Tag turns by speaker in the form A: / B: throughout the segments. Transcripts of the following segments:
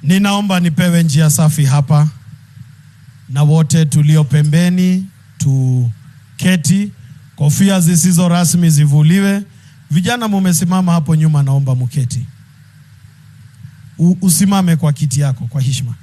A: Ninaomba nipewe njia safi hapa na wote tulio pembeni tuketi, kofia zisizo rasmi zivuliwe. Vijana mumesimama hapo nyuma, naomba muketi. Usimame kwa kiti yako kwa heshima.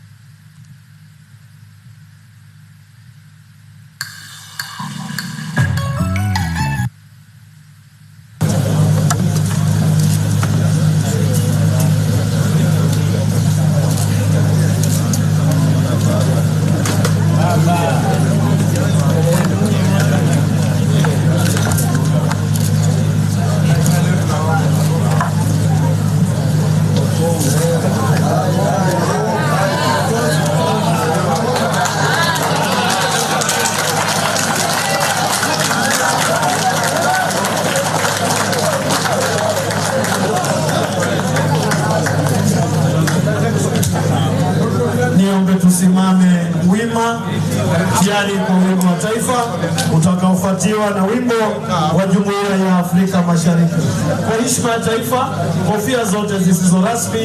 A: Niombe tusimame wima tayari kwa wimbo wa taifa utakaofuatiwa na wimbo wa Jumuiya ya Afrika Mashariki. Kwa heshima ya taifa, kofia zote zisizo rasmi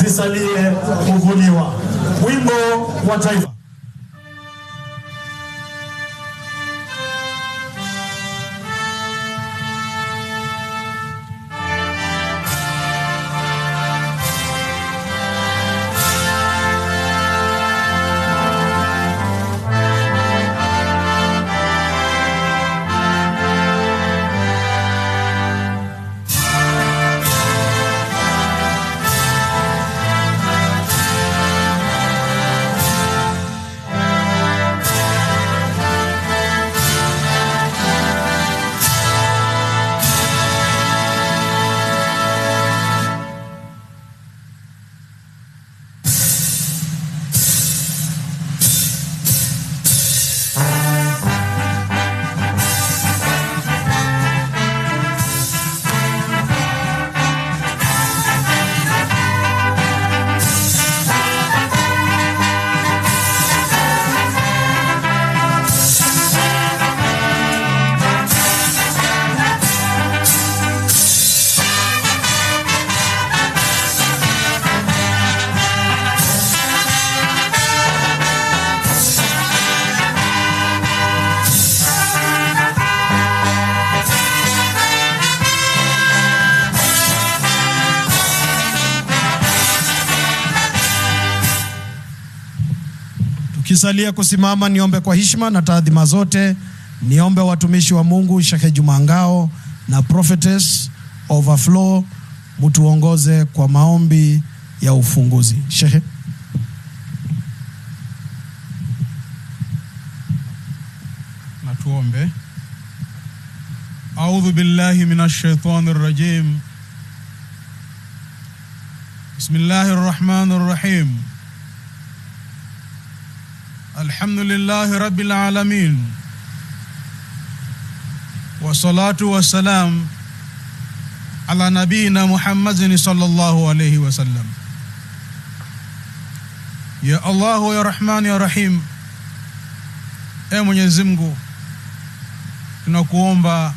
A: zisalie kuvuliwa. Wimbo wa taifa. Tukisalia kusimama, niombe kwa heshima na taadhima zote, niombe watumishi wa Mungu Sheikh Juma Ngao na Prophetess Overflow mutuongoze kwa maombi ya ufunguzi. Sheikh.
B: Na tuombe. A'udhu billahi minash shaitani rrajim. Bismillahir rahmanir rahim. Alhamdulillahi rabbil alamin. Wassalatu wassalam ala nabiyina Muhammadin sallallahu alayhi wasallam. Ya Allah ya Rahman ya Rahim. Mwenyezi Mungu, tunakuomba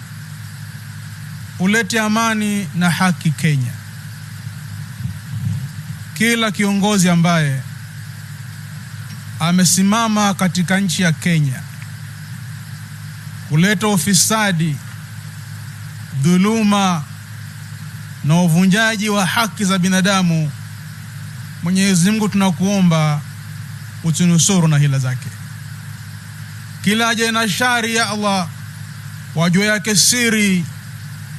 B: ulete amani na haki Kenya. Kila kiongozi ambaye amesimama katika nchi ya Kenya kuleta ufisadi, dhuluma na uvunjaji wa haki za binadamu, Mwenyezi Mungu tunakuomba utunusuru na hila zake. Kila aje na shari ya Allah, wajua yake siri,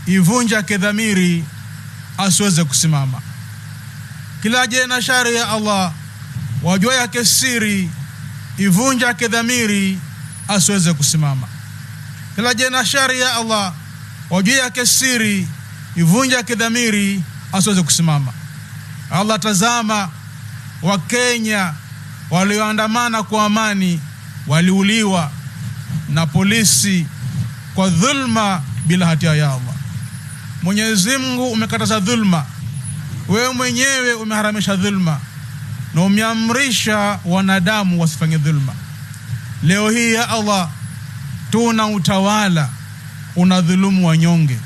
B: ivunja kedhamiri, asiweze kusimama. Kila aje na shari ya Allah, wajua yake siri, ivunja kedhamiri, asiweze kusimama. Kila aje na shari ya Allah, wajua yake siri, ivunja kedhamiri, asiweze kusimama. Allah, tazama Wakenya walioandamana kwa amani waliuliwa na polisi kwa dhulma bila hatia ya Allah. Mwenyezi Mungu umekataza dhulma, wewe mwenyewe umeharamisha dhulma na umeamrisha wanadamu wasifanye dhulma. Leo hii ya Allah, tuna utawala unadhulumu wanyonge.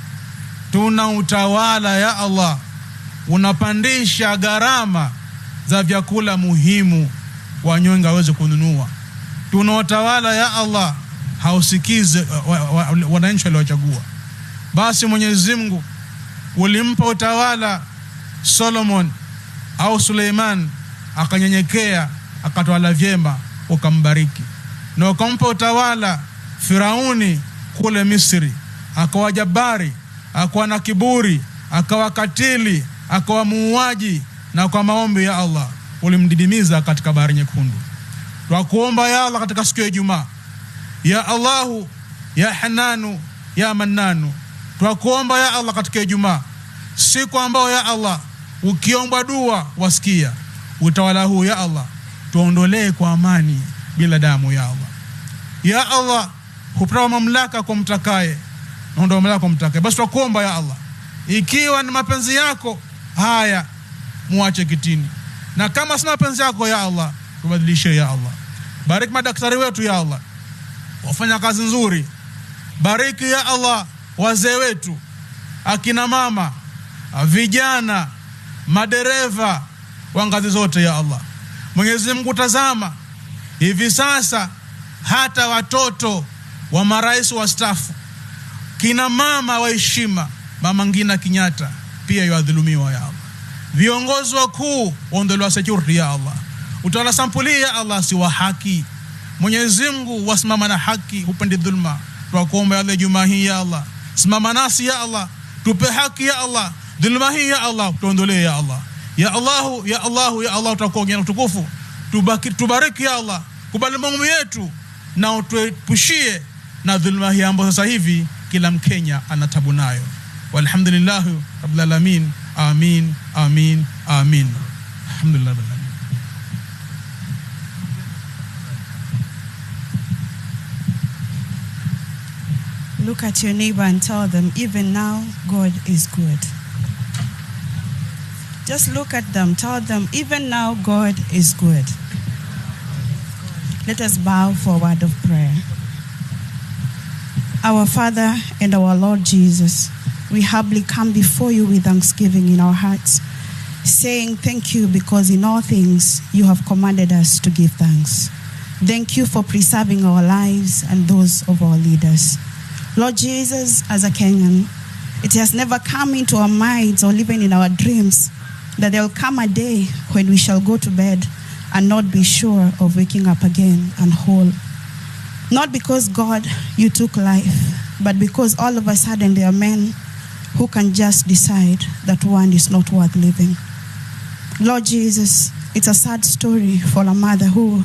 B: Tuna utawala ya Allah unapandisha gharama za vyakula muhimu wanyonge waweze kununua. Tunaotawala ya Allah hausikize wananchi waliochagua. Basi Mwenyezi Mungu ulimpa utawala Solomon au Suleiman, akanyenyekea akatawala vyema, ukambariki. Na ukampa utawala Firauni kule Misri, akawa jabari, akawa na kiburi, akawa katili, akawa muuaji, na kwa maombi ya Allah ulimdidimiza katika bahari nyekundu. Twakuomba ya Allah katika siku ya Ijumaa, ya Allahu ya Hananu ya Mannanu, twakuomba ya Allah katika Ijumaa, siku ambayo ya Allah ukiomba dua wasikia. Utawala huu ya Allah tuondolee kwa amani bila damu ya Allah. Ya Allah, hupewa mamlaka kwa mtakaye na ndio mamlaka kwa mtakaye. Basi twakuomba ya Allah, ikiwa ni mapenzi yako haya muache kitini, na kama si mapenzi yako ya Allah tubadilishe ya Allah. Bariki madaktari wetu ya Allah, wafanya kazi nzuri. Bariki ya Allah wazee wetu, akina mama, vijana, madereva wa ngazi zote ya Allah. Mwenyezi Mungu, tazama hivi sasa hata watoto wa marais wastaafu, kina mama wa heshima, Mama Ngina Kenyatta pia yuadhulumiwa ya Allah. Viongozi wakuu waondolewa security ya Allah. Utawala sampuli ya Allah si wa haki. Mwenyezi Mungu wasimama na haki, hupendi dhulma. Twakuomba ya Allah Ijumaa hii ya Allah, simama nasi ya Allah, tupe haki ya Allah, dhulma hii ya Allah tuondolee ya Allah. Ya Allahu ya Allahu ya Allah, tutakuongea utukufu. Tubariki ya Allah, kubali maombi yetu na utuepushie na dhulma hii ambayo sasa hivi kila Mkenya ana tabu nayo. Walhamdulillahi rabbil alamin. Amin, amin, amin. Alhamdulillah rabbil alamin.
C: Look at your neighbor and tell them, even now, God is good. Just look at them, tell them, even now, God is good. Let us bow for a word of prayer. Our Father and our Lord Jesus, we humbly come before you with thanksgiving in our hearts, saying thank you because in all things you have commanded us to give thanks. Thank you for preserving our lives and those of our leaders. Lord Jesus, as a Kenyan, it has never come into our minds or even in our dreams that there will come a day when we shall go to bed and not be sure of waking up again and whole. Not because, God, you took life, but because all of a sudden there are men who can just decide that one is not worth living. Lord Jesus, it's a sad story for a mother who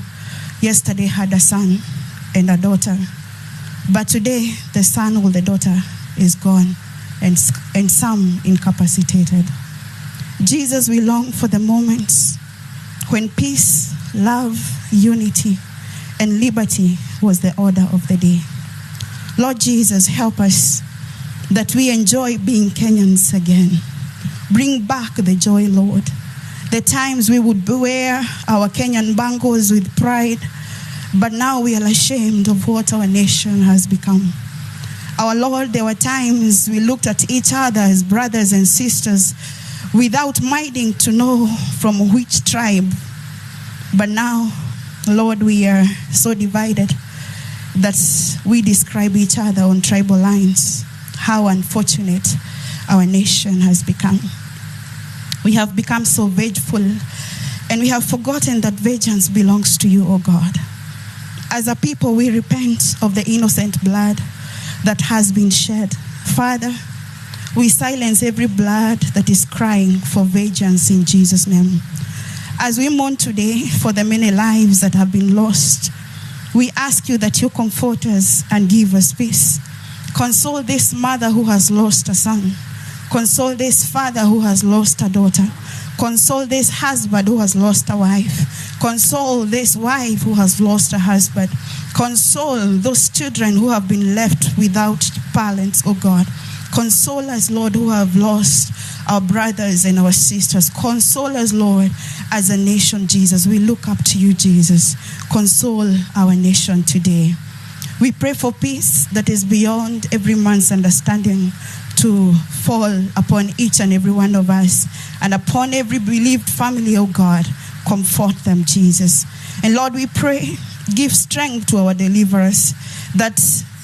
C: yesterday had a son and a daughter. But today, the son or the daughter is gone and some incapacitated. Jesus, we long for the moments when peace, love, unity, and liberty was the order of the day. Lord Jesus, help us that we enjoy being Kenyans again. Bring back the joy, Lord. The times we would wear our Kenyan bangles with pride, but now we are ashamed of what our nation has become. Our Lord, there were times we looked at each other as brothers and sisters without minding to know from which tribe. But now, Lord, we are so divided that we describe each other on tribal lines. How unfortunate our nation has become. We have become so vengeful, and we have forgotten that vengeance belongs to you, O God. As a people, we repent of the innocent blood that has been shed. Father, we silence every blood that is crying for vengeance in Jesus' name. As we mourn today for the many lives that have been lost, we ask you that you comfort us and give us peace. Console this mother who has lost a son. Console this father who has lost a daughter. Console this husband who has lost a wife. Console this wife who has lost a husband. Console those children who have been left without parents, oh God. Console us, Lord, who have lost our brothers and our sisters. Console us, Lord, as a nation, Jesus. We look up to you, Jesus. Console our nation today. We pray for peace that is beyond every man's understanding to fall upon each and every one of us and upon every bereaved family, oh God. Comfort them, Jesus. And Lord, we pray, give strength to our deliverers, that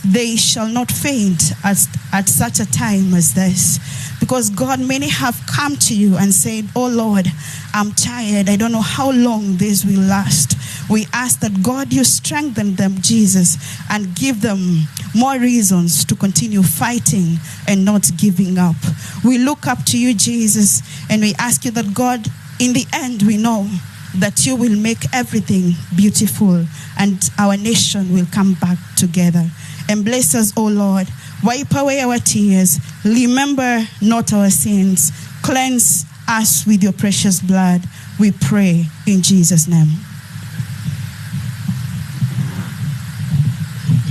C: they shall not faint at such a time as this. Because God, many have come to you and said, oh Lord, I'm tired. I don't know how long this will last. We ask that God, you strengthen them, Jesus, and give them more reasons to continue fighting and not giving up. We look up to you, Jesus, and we ask you that God, in the end, we know that you will make everything beautiful and our nation will come back together. And bless us, O Lord. Wipe away our tears. Remember not our sins. Cleanse us with your precious blood. We pray in Jesus' name.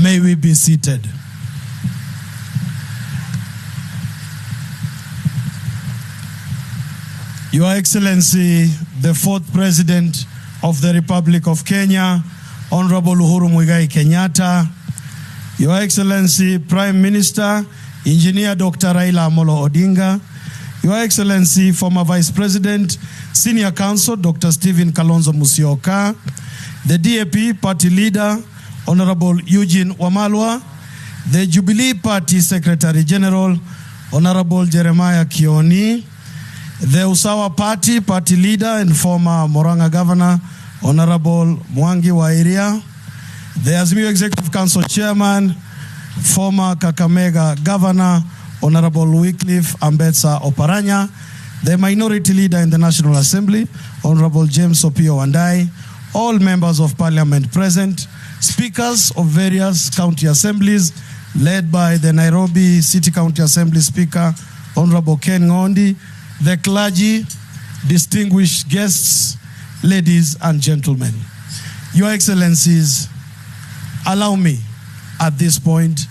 A: May we be seated. Your Excellency, the fourth President of the Republic of Kenya, Honorable Uhuru Muigai Kenyatta, Your Excellency, Prime Minister, Engineer Dr. Raila Amolo Odinga, Your Excellency, former Vice President, Senior Counsel, Dr. Stephen Kalonzo Musyoka, the DAP Party Leader, Honorable Eugene Wamalwa, the Jubilee Party Secretary General, Honorable Jeremiah Kioni, the Usawa Party Party Leader and former Murang'a Governor, Honorable Mwangi Wa Iria, the Azimio Executive Council Chairman, former Kakamega Governor, Honorable Wycliffe Ambetsa Oparanya, the Minority Leader in the National Assembly, Honorable James Opiyo Wandayi, all members of Parliament present, speakers of various county assemblies, led by the Nairobi City County Assembly Speaker, Honorable Ken Ng'ondi, the clergy, distinguished guests, ladies and gentlemen. Your Excellencies, allow me at this point,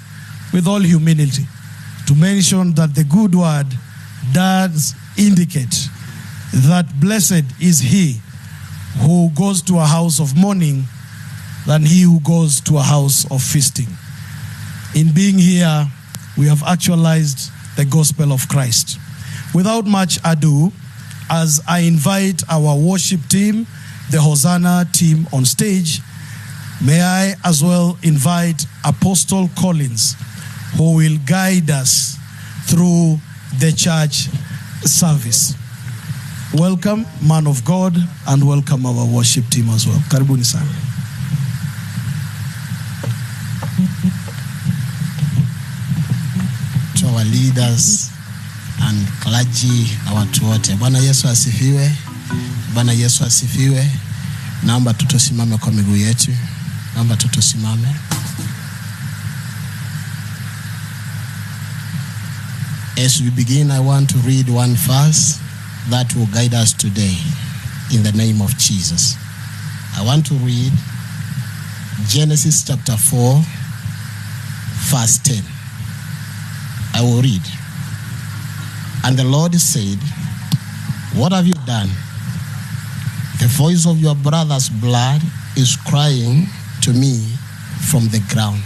A: with all humility, to mention that the good word does indicate that blessed is he who goes to a house of mourning than he who goes to a house of feasting. In being here, we have actualized the gospel of Christ. Without much ado, as I invite our worship team, the Hosanna team on stage, may I as well invite Apostle Collins, who will guide us through the church service. Welcome, man of God, and welcome our worship team as well. Karibuni sana.
D: To our leaders and clergy na watu wote. Bwana Yesu asifiwe. Bwana Yesu asifiwe. Naomba tutosimame kwa miguu yetu. Naomba tutosimame. As we begin, I want to read one verse that will guide us today in the name of Jesus. I want to read Genesis chapter 4, verse 10. I will read. And the Lord said, "What have you done? The voice of your brother's blood is crying to me from the ground."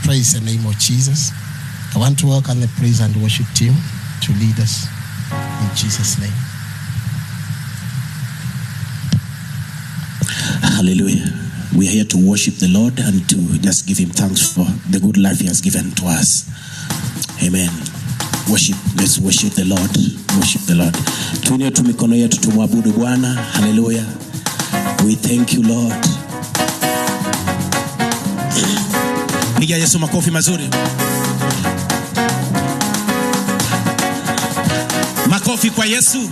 D: Praise the name of Jesus. I want to welcome the praise and worship team to lead us in Jesus' name.
E: Hallelujah. We are here to worship the Lord and to just give him thanks for the good life he has given to us. Amen. Worship. Let's worship the Lord. Worship the Lord. Tuinue tu mikono yetu tumwabudu Bwana. Hallelujah. We thank you, Lord. Piga Yesu makofi mazuri. Makofi kwa Yesu.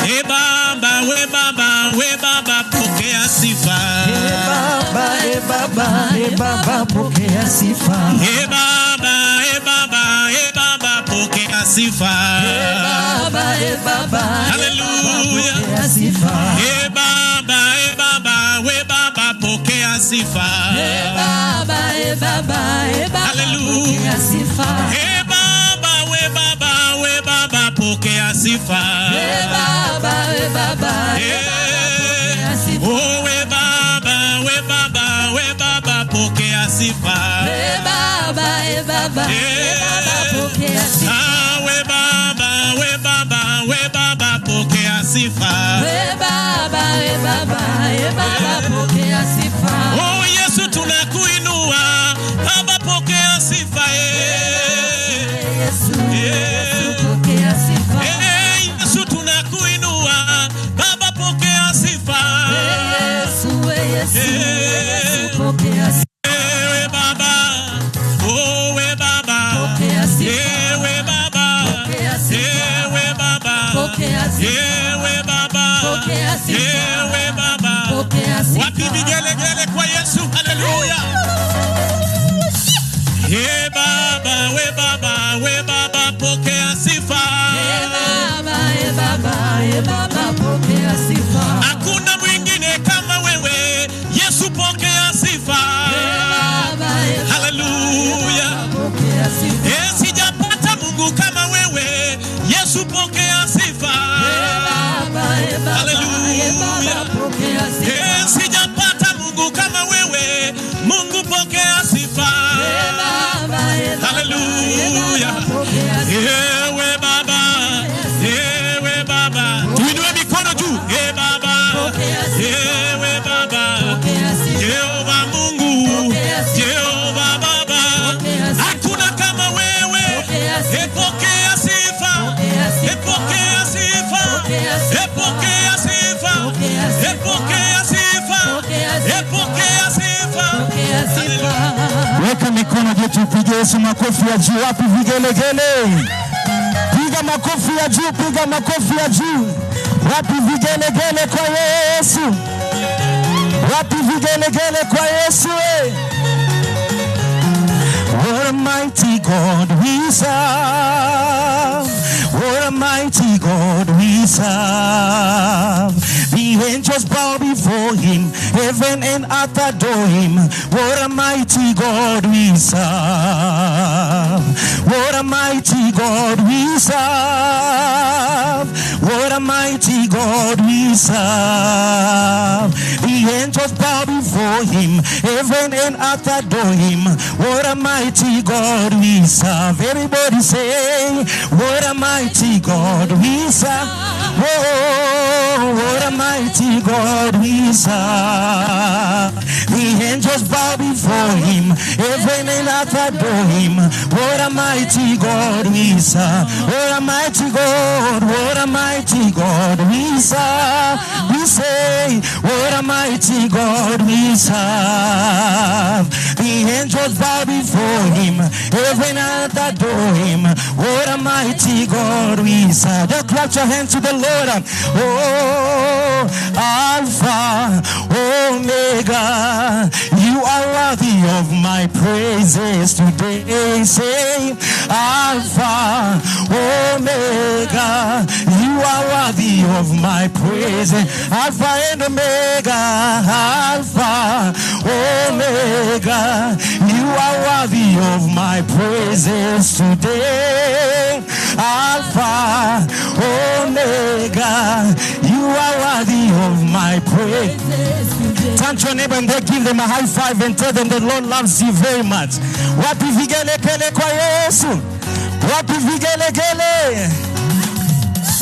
E: E Baba, we Baba, we Baba, pokea sifa.
F: E Baba, e Baba, e Baba, pokea sifa.
E: E Baba, e Baba, e Baba, pokea sifa.
F: E Baba, e Baba,
E: hallelujah,
F: pokea sifa.
E: E Baba, e Baba, we Baba, pokea sifa.
F: E Baba, e Baba, e Baba,
E: hallelujah,
F: pokea sifa.
E: E Baba, we Baba, we Baba, pokea sifa.
F: E Baba, e Baba, e Baba, pokea sifa.
E: Oh, we Baba, we Baba, we Baba, pokea sifa.
F: E Baba, e Baba, e Baba, pokea sifa.
E: Ah, we Baba, we Baba, we Baba, pokea sifa.
F: E Baba, e Baba, pokea sifa.
G: Oh Yesu tunakuinua, Baba pokea sifa.
F: Yesu, Yesu pokea sifa.
G: Yesu tunakuinua, Baba pokea sifa.
F: Yesu, Yesu, Yesu pokea sifa.
G: Ewe Baba, oh we Baba,
F: pokea sifa.
G: Ewe Baba,
F: pokea sifa.
G: Ewe Baba,
F: pokea sifa.
G: Ewe Baba,
F: pokea sifa.
G: Ewe Baba,
F: pokea sifa.
G: Wapi vigelegele kwa Yesu? Haleluya. Ye Baba, we Baba, we Baba, pokea sifa.
F: E Baba, e Baba, e Baba, pokea sifa.
G: Hakuna mwingine kama wewe, Yesu pokea sifa.
F: E Baba, e Baba,
G: haleluya,
F: pokea sifa.
G: Sijapata Mungu kama wewe, Yesu pokea sifa.
F: E Baba, e Baba,
G: haleluya,
F: e Baba, pokea sifa.
G: Sijapata Mungu kama wewe, Mungu pokea sifa.
F: E Baba, e Baba,
G: haleluya. Ewe Baba, ewe Baba, tuinue mikono juu. E Baba, ewe Baba, Jehova Mungu, Jehova Baba, hakuna kama wewe. Pokea sifa, pokea sifa, pokea sifa, pokea sifa, pokea sifa.
H: Weka mikono juu, tupige Yesu makofi ya juu. Wapi vigelegele? Piga makofi ya juu, piga makofi ya juu. Wapi vigelegele kwa Yesu? Wapi vigelegele kwa Yesu? What a mighty God we serve. What a mighty God we serve. The angels bow before him, heaven and earth adore him. What a mighty God we serve. What a mighty God we serve. What a mighty God we serve. The angels bow before him, heaven and earth adore him. What a mighty God we serve. Everybody say, what a mighty God we serve. Oh, what a mighty God we serve. The angels bow before him, heaven and earth adore him. What a mighty God we serve. What a mighty God, what a mighty God we serve. We say, what a mighty God we serve. The angels bow before him, heaven and earth adore him. What a mighty God we serve. Just clap your hands to the Lord. Oh, Alpha, Omega, you are worthy of my praises today. Say, Alpha, Omega, you are worthy of my praises. Alpha and Omega, Alpha, Omega, you are worthy of my praises today. Alpha, Omega, you are worthy of my praise. Turn to your neighbor and give them a high five and tell them the Lord loves you very much. Wapi vigelegele kwa Yesu? Wapi vigelegele?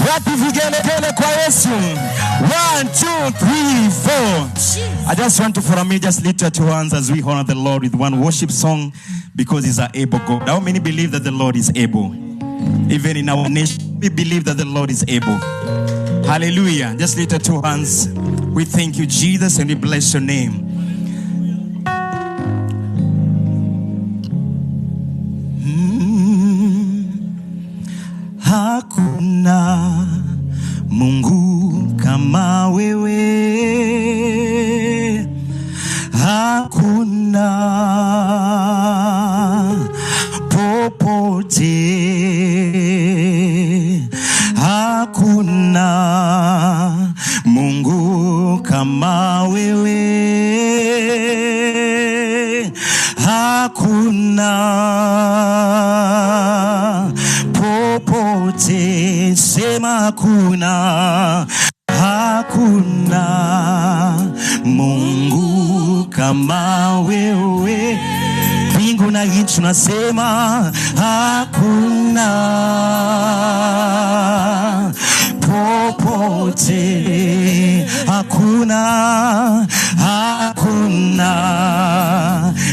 H: Wapi vigelegele kwa Yesu? 1, 2, 3, 4.
I: I just want to, for a minute, just lift your two hands as we honor the Lord with one worship song, because he's an able God. How many believe that the Lord is able? Even in our nation, we believe that the Lord is able. Hallelujah. Just lift your two hands. We thank you, Jesus, and we bless your name. Hakuna Mungu kama wewe, hakuna popote, hakuna Mungu kama wewe, hakuna popote, sema hakuna, hakuna Mungu kama wewe. Mbingu na nchi tunasema hakuna popote.
H: Popote hakuna, hakuna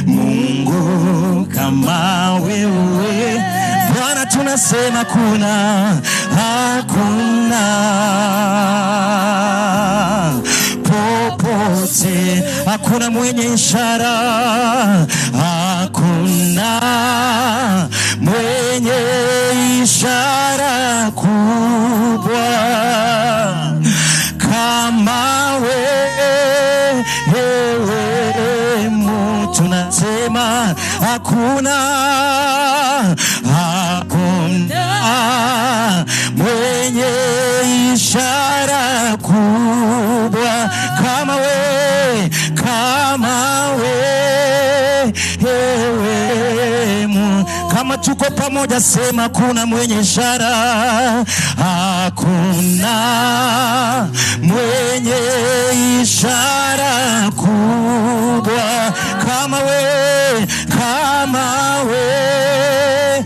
H: Mungu kama wewe Bwana, tunasema kuna, hakuna popote, hakuna mwenye ishara, hakuna mwenye ishara kubwa kama wewe. Tunasema hakuna, hakuna mwenye ishara kubwa kama we, kama wewe. Kama tuko pamoja, sema kuna mwenye ishara, hakuna mwenye ishara kubwa kama we, kama wewe.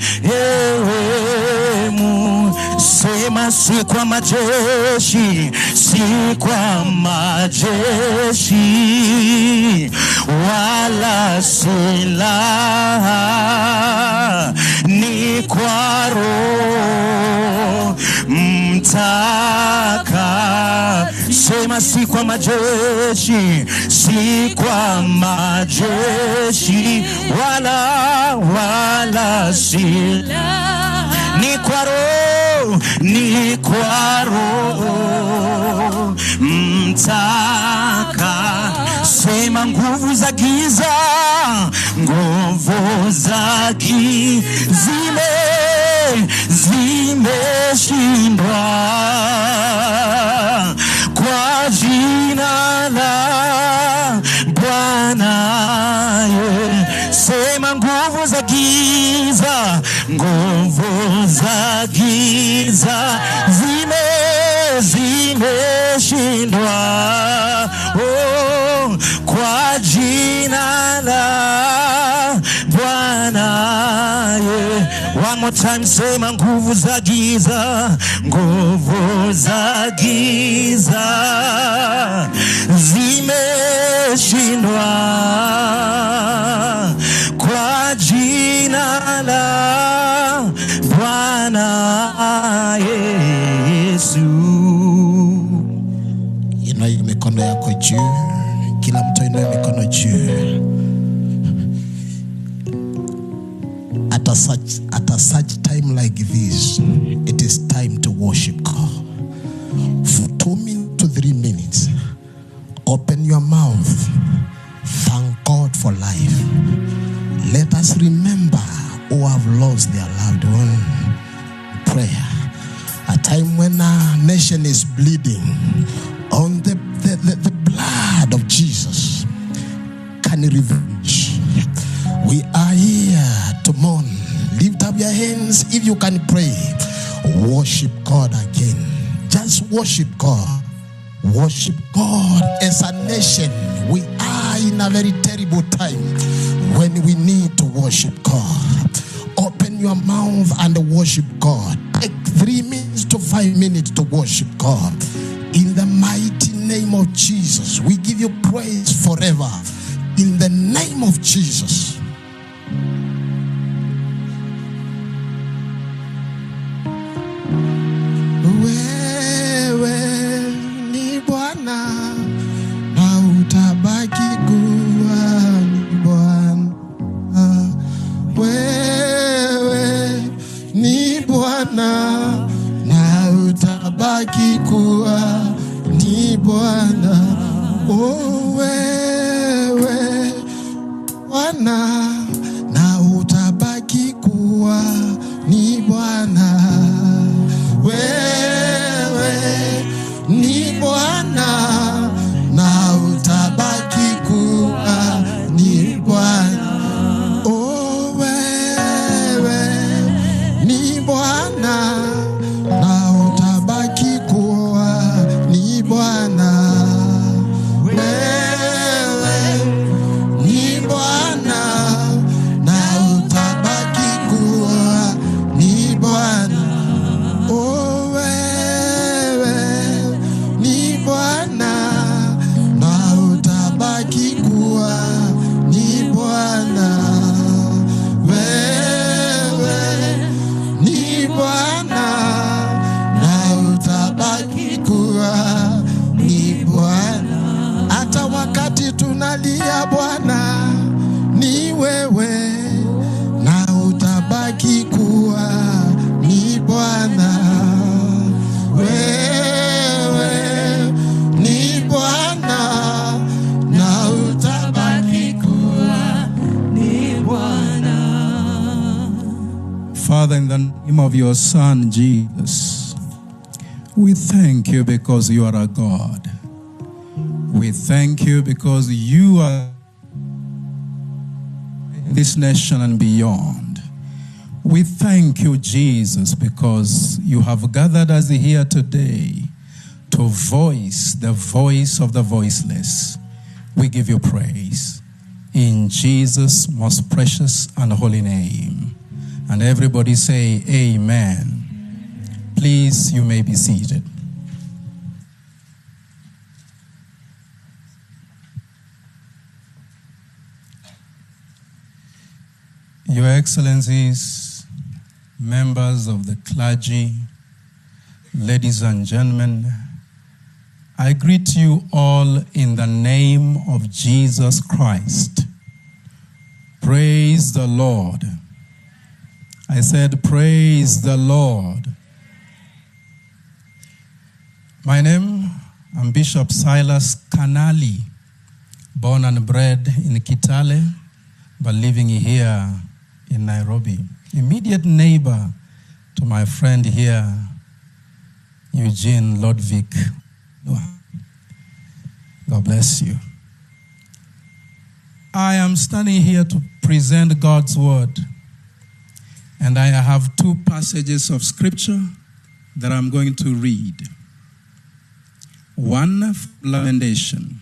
H: Sema si kwa majeshi, si kwa majeshi wala silaha, ni kwa Roho Mtaka. Sema si kwa majeshi, si kwa majeshi wala silaha, ni kwa Roho, ni kwa Roho Mtaka. Sema nguvu za giza, nguvu za giza zimeshindwa kwa jina la Bwana. Sema nguvu za giza, nguvu za giza zimeshindwa, oh, kwa jina la Bwana. One more time, sema nguvu za giza, nguvu za giza zimeshindwa kwa jina la Bwana Yesu.
D: Inua mikono yako juu, kila mtu inua mikono juu. At a such time like this, it is time to worship God. For 2 minutes to 3 minutes, open your mouth, thank God for life. Let us remember who have lost their loved one. Prayer. A time when our nation is bleeding on the blood of Jesus can revenge. We are here to mourn. Lift up your hands if you can pray. Worship God again. Just worship God. Worship God as a nation. We are in a very terrible time when we need to worship God. Open your mouth and worship God. Take 3 minutes to 5 minutes to worship God. In the mighty name of Jesus, we give you praise forever. In the name of Jesus. Wewe ni Bwana na utabaki kuwa ni Bwana. Wewe ni Bwana na utabaki kuwa ni Bwana. Oh, wewe Bwana na utabaki kuwa ni Bwana. Wewe ni Bwana na utabaki kuwa ni Bwana. Oh, wewe ni Bwana na utabaki kuwa
J: Father, in the name of your Son, Jesus, we thank you because you are a God. We thank you because you are this nation and beyond. We thank you, Jesus, because you have gathered us here today to voice the voice of the voiceless. We give you praise in Jesus' most precious and holy name. And everybody say, amen. Please, you may be seated. Your Excellencies, members of the clergy, ladies and gentlemen, I greet you all in the name of Jesus Christ. Praise the Lord. I said, praise the Lord. My name, I'm Bishop Silas Kanali, born and bred in Kitale, but living here in Nairobi. Immediate neighbor to my friend here, Eugene Lodvik. God bless you. I am standing here to present God's word. And I have two passages of scripture that I'm going to read. One from Lamentation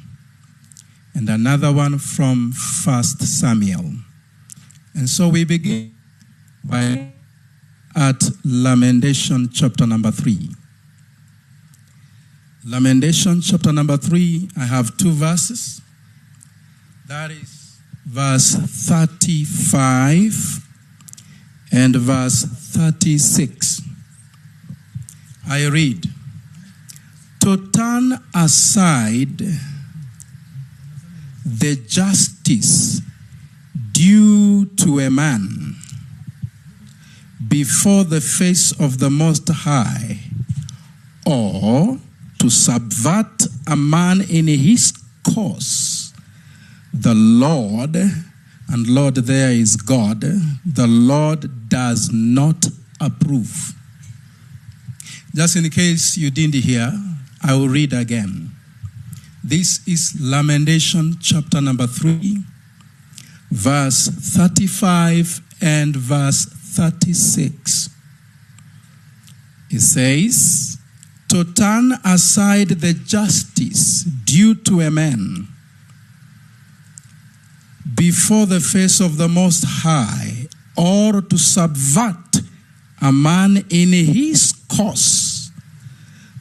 J: and another one from 1 Samuel. And so we begin by at Lamentation chapter number 3. Lamentation chapter number 3, I have two verses. That is verse 35 and verse 36. I read, to turn aside the justice due to a man before the face of the Most High, or to subvert a man in his cause, the Lord, and Lord there is God, the Lord does not approve. Just in case you didn't hear, I will read again. This is Lamentation chapter number 3, verse 35 and verse 36. It says, to turn aside the justice due to a man before the face of the Most High, or to subvert a man in his cause,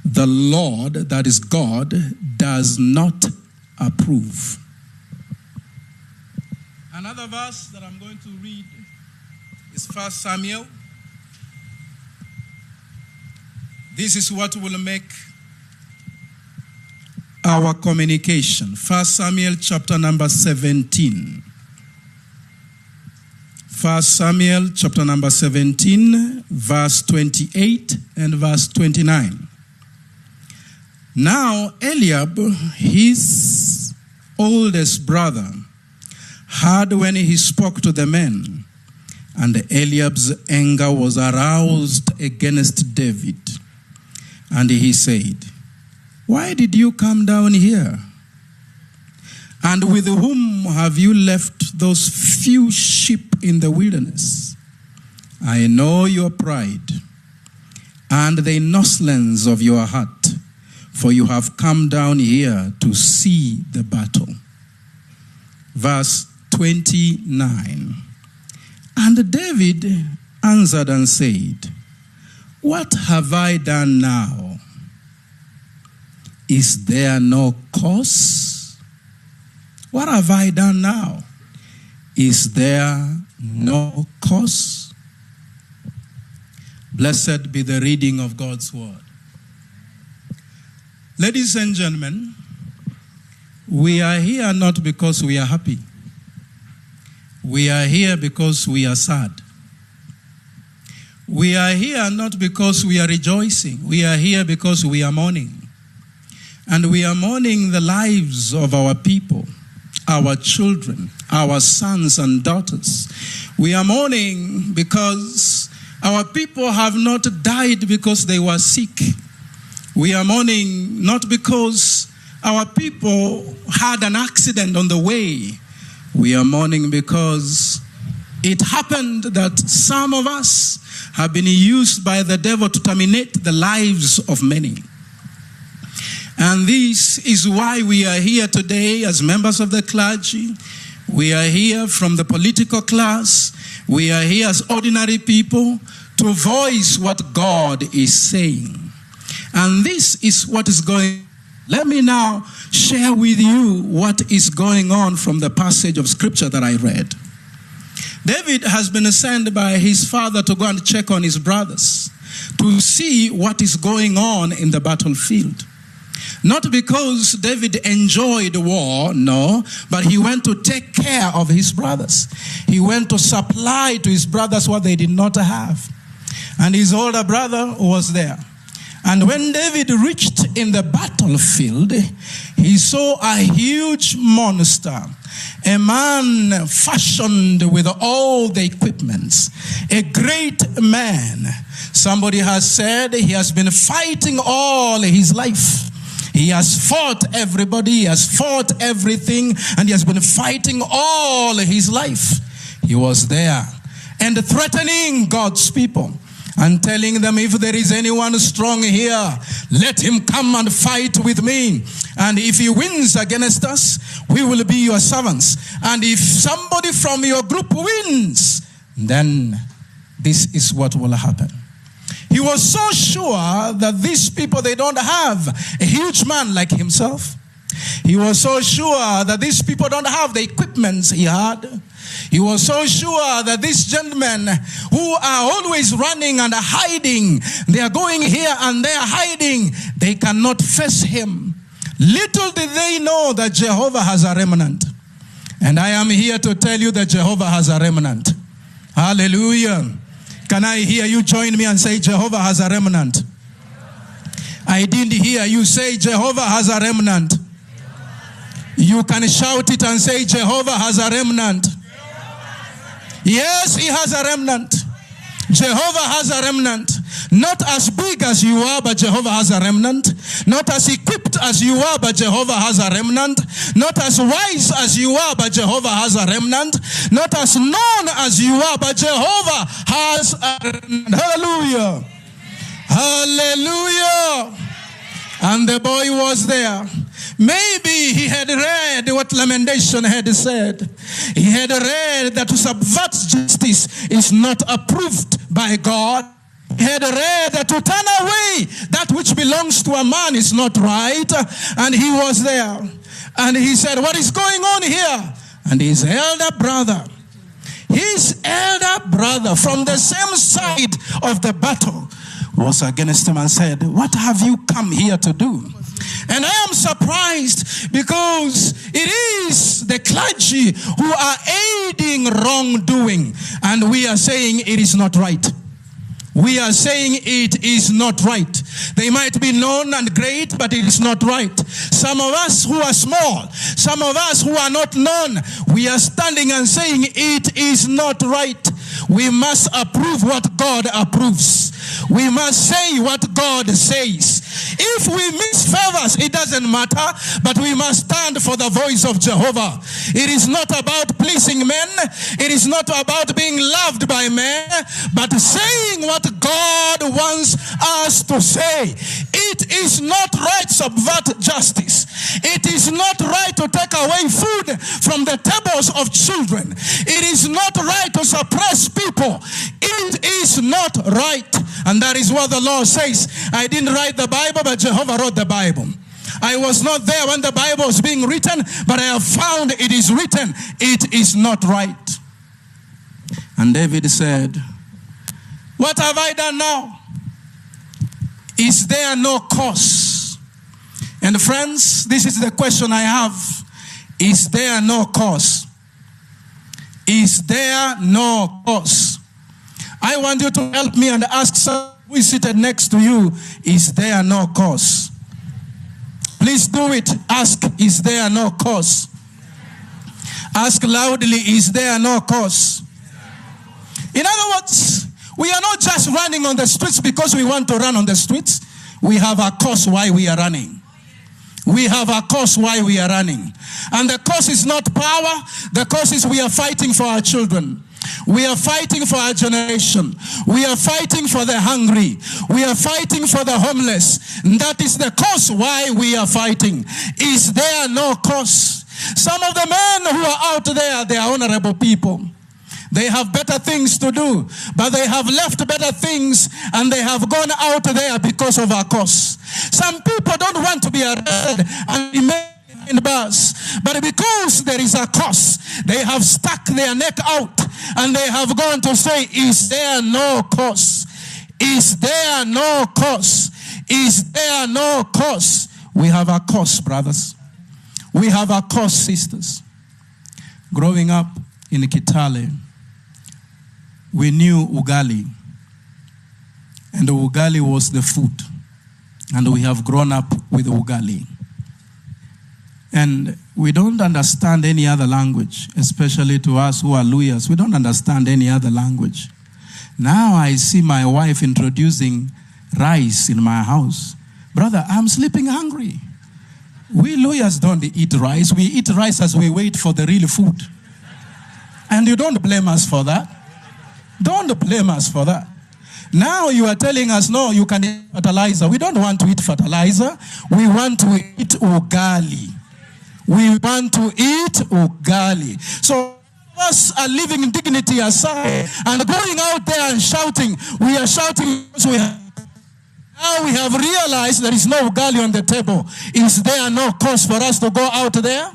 J: the Lord, that is God, does not approve. Another verse that I'm going to read is 1 Samuel. This is what will make our communication. 1 Samuel chapter number 17. 1 Samuel chapter number 17, verse 28 and verse 29. Now Eliab, his oldest brother, heard when he spoke to the men, and Eliab's anger was aroused against David. And he said, why did you come down here? And with whom have you left those few sheep in the wilderness? I know your pride and the insolence of your heart, for you have come down here to see the battle. Verse 29. And David answered and said, what have I done now? Is there no cause? What have I done now? Is there no cause? Blessed be the reading of God's word. Ladies and gentlemen, we are here not because we are happy. We are here because we are sad. We are here not because we are rejoicing. We are here because we are mourning. And we are mourning the lives of our people, our children, our sons and daughters. We are mourning because Our people have not died because they were sick. We are mourning not because our people had an accident on the way. We are mourning because it happened that some of us have been used by the devil to terminate the lives of many. And this is why we are here today as members of the clergy. We are here from the political class. We are here as ordinary people to voice what God is saying. And this is what is going. Let me now share with you what is going on from the passage of scripture that I read. David has been sent by his father to go and check on his brothers, to see what is going on in the battlefield. Not because David enjoyed war, no, but he went to take care of his brothers. He went to supply to his brothers what they did not have. And his older brother was there. And when David reached in the battlefield, he saw a huge monster, a man fashioned with all the equipments, a great man. Somebody has said he has been fighting all his life. He has fought everybody, he has fought everything, and he has been fighting all his life. He was there and threatening God's people and telling them, if there is anyone strong here, let him come and fight with me. And if he wins against us, we will be your servants. And if somebody from your group wins, then this is what will happen. He was so sure that these people, they don't have a huge man like himself. He was so sure that these people don't have the equipment he had. He was so sure that these gentlemen who are always running and hiding, they are going here and they are hiding, they cannot face him. Little did they know that Jehovah has a remnant. And I am here to tell you that Jehovah has a remnant. Hallelujah. Can I hear you join me and say, Jehovah has a remnant? I didn't hear you say, Jehovah has a remnant. You can shout it and say, Jehovah has a remnant. Yes, he has a remnant. Jehovah has a remnant. Not as big as you are, but Jehovah has a remnant. Not as equipped as you are, but Jehovah has a remnant. Not as wise as you are, but Jehovah has a remnant. Not as known as you are, but Jehovah has a remnant. Hallelujah. Hallelujah. And the boy was there. Maybe he had read what Lamentation had said. He had read that to subvert justice is not approved by God. He had read that to turn away that which belongs to a man is not right. And he was there. And he said, what is going on here? And his elder brother from the same side of the battle was against him and said, what have you come here to do? And I am surprised because it is the clergy who are aiding wrongdoing. And we are saying it is not right. We are saying it is not right. They might be known and great, but it is not right. Some of us who are small, some of us who are not known, we are standing and saying it is not right. We must approve what God approves. We must say what God says. If we miss favors, it doesn't matter, but we must stand for the voice of Jehovah. It is not about pleasing men. It is not about being loved by men, but saying what God wants us to say. It is not right to subvert justice. It is not right to take away food from the tables of children. It is not right to suppress people. It is not right. And that is what the law says. I didn't write the Bible, but Jehovah wrote the Bible. I was not there when the Bible was being written, but I have found it is written. It is not right. And David said, what have I done now? Is there no cause? And friends, this is the question I have. Is there no cause? Is there no cause? I want you to help me and ask someone who is seated next to you, is there no cause? Please do it. Ask, is there no cause? Ask loudly, is there no cause? In other words, We are not just running on the streets because we want to run on the streets. We have a cause why we are running. We have a cause why we are running. And the cause is not power. The cause is we are fighting for our children. We are fighting for our generation. We are fighting for the hungry. We are fighting for the homeless. And that is the cause why we are fighting. Is there no cause? Some of the men who are out there, they are honorable people. They have better things to do, but they have left better things and they have gone out there because of our cause. Some people don't want to be arrested and remain in bars, but because there is a cause, they have stuck their neck out and they have gone to say, is there no cause? Is there no cause? Is there no cause? We have a cause, brothers. We have a cause, sisters. Growing up in Kitale, we knew ugali, and the ugali was the food, and we have grown up with ugali. And we don't understand any other language, especially to us who are Luhyas. We don't understand any other language. Now I see my wife introducing rice in my house. Brother, I'm sleeping hungry. We Luhyas don't eat rice. We eat rice as we wait for the real food. And you don't blame us for that. Don't blame us for that. Now you are telling us, no, you can eat fertilizer. We don't want to eat fertilizer. We want to eat ugali. We want to eat ugali. So us are leaving dignity aside and going out there and shouting. We are shouting because we have. Now we have realized there is no ugali on the table. Is there no cause for us to go out there?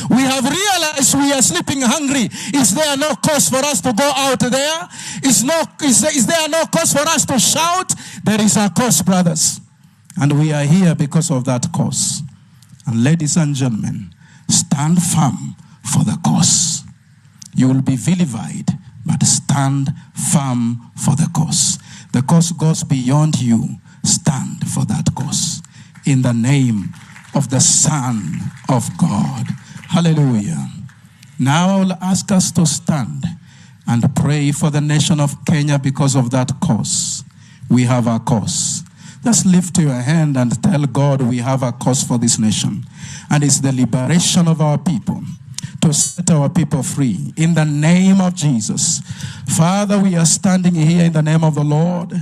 J: We have realized we are sleeping hungry. Is there no cause for us to go out there? Is there no cause for us to shout? There is a cause, brothers. And we are here because of that cause. And ladies and gentlemen, stand firm for the cause. You will be vilified, but stand firm for the cause. The cause goes beyond you. Stand for that cause. In the name of the Son of God. Hallelujah. Now I will ask us to stand and pray for the nation of Kenya because of that cause. We have a cause. Just lift your hand and tell God we have a cause for this nation. And it's the liberation of our people, to set our people free. In the name of Jesus. Father, we are standing here in the name of the Lord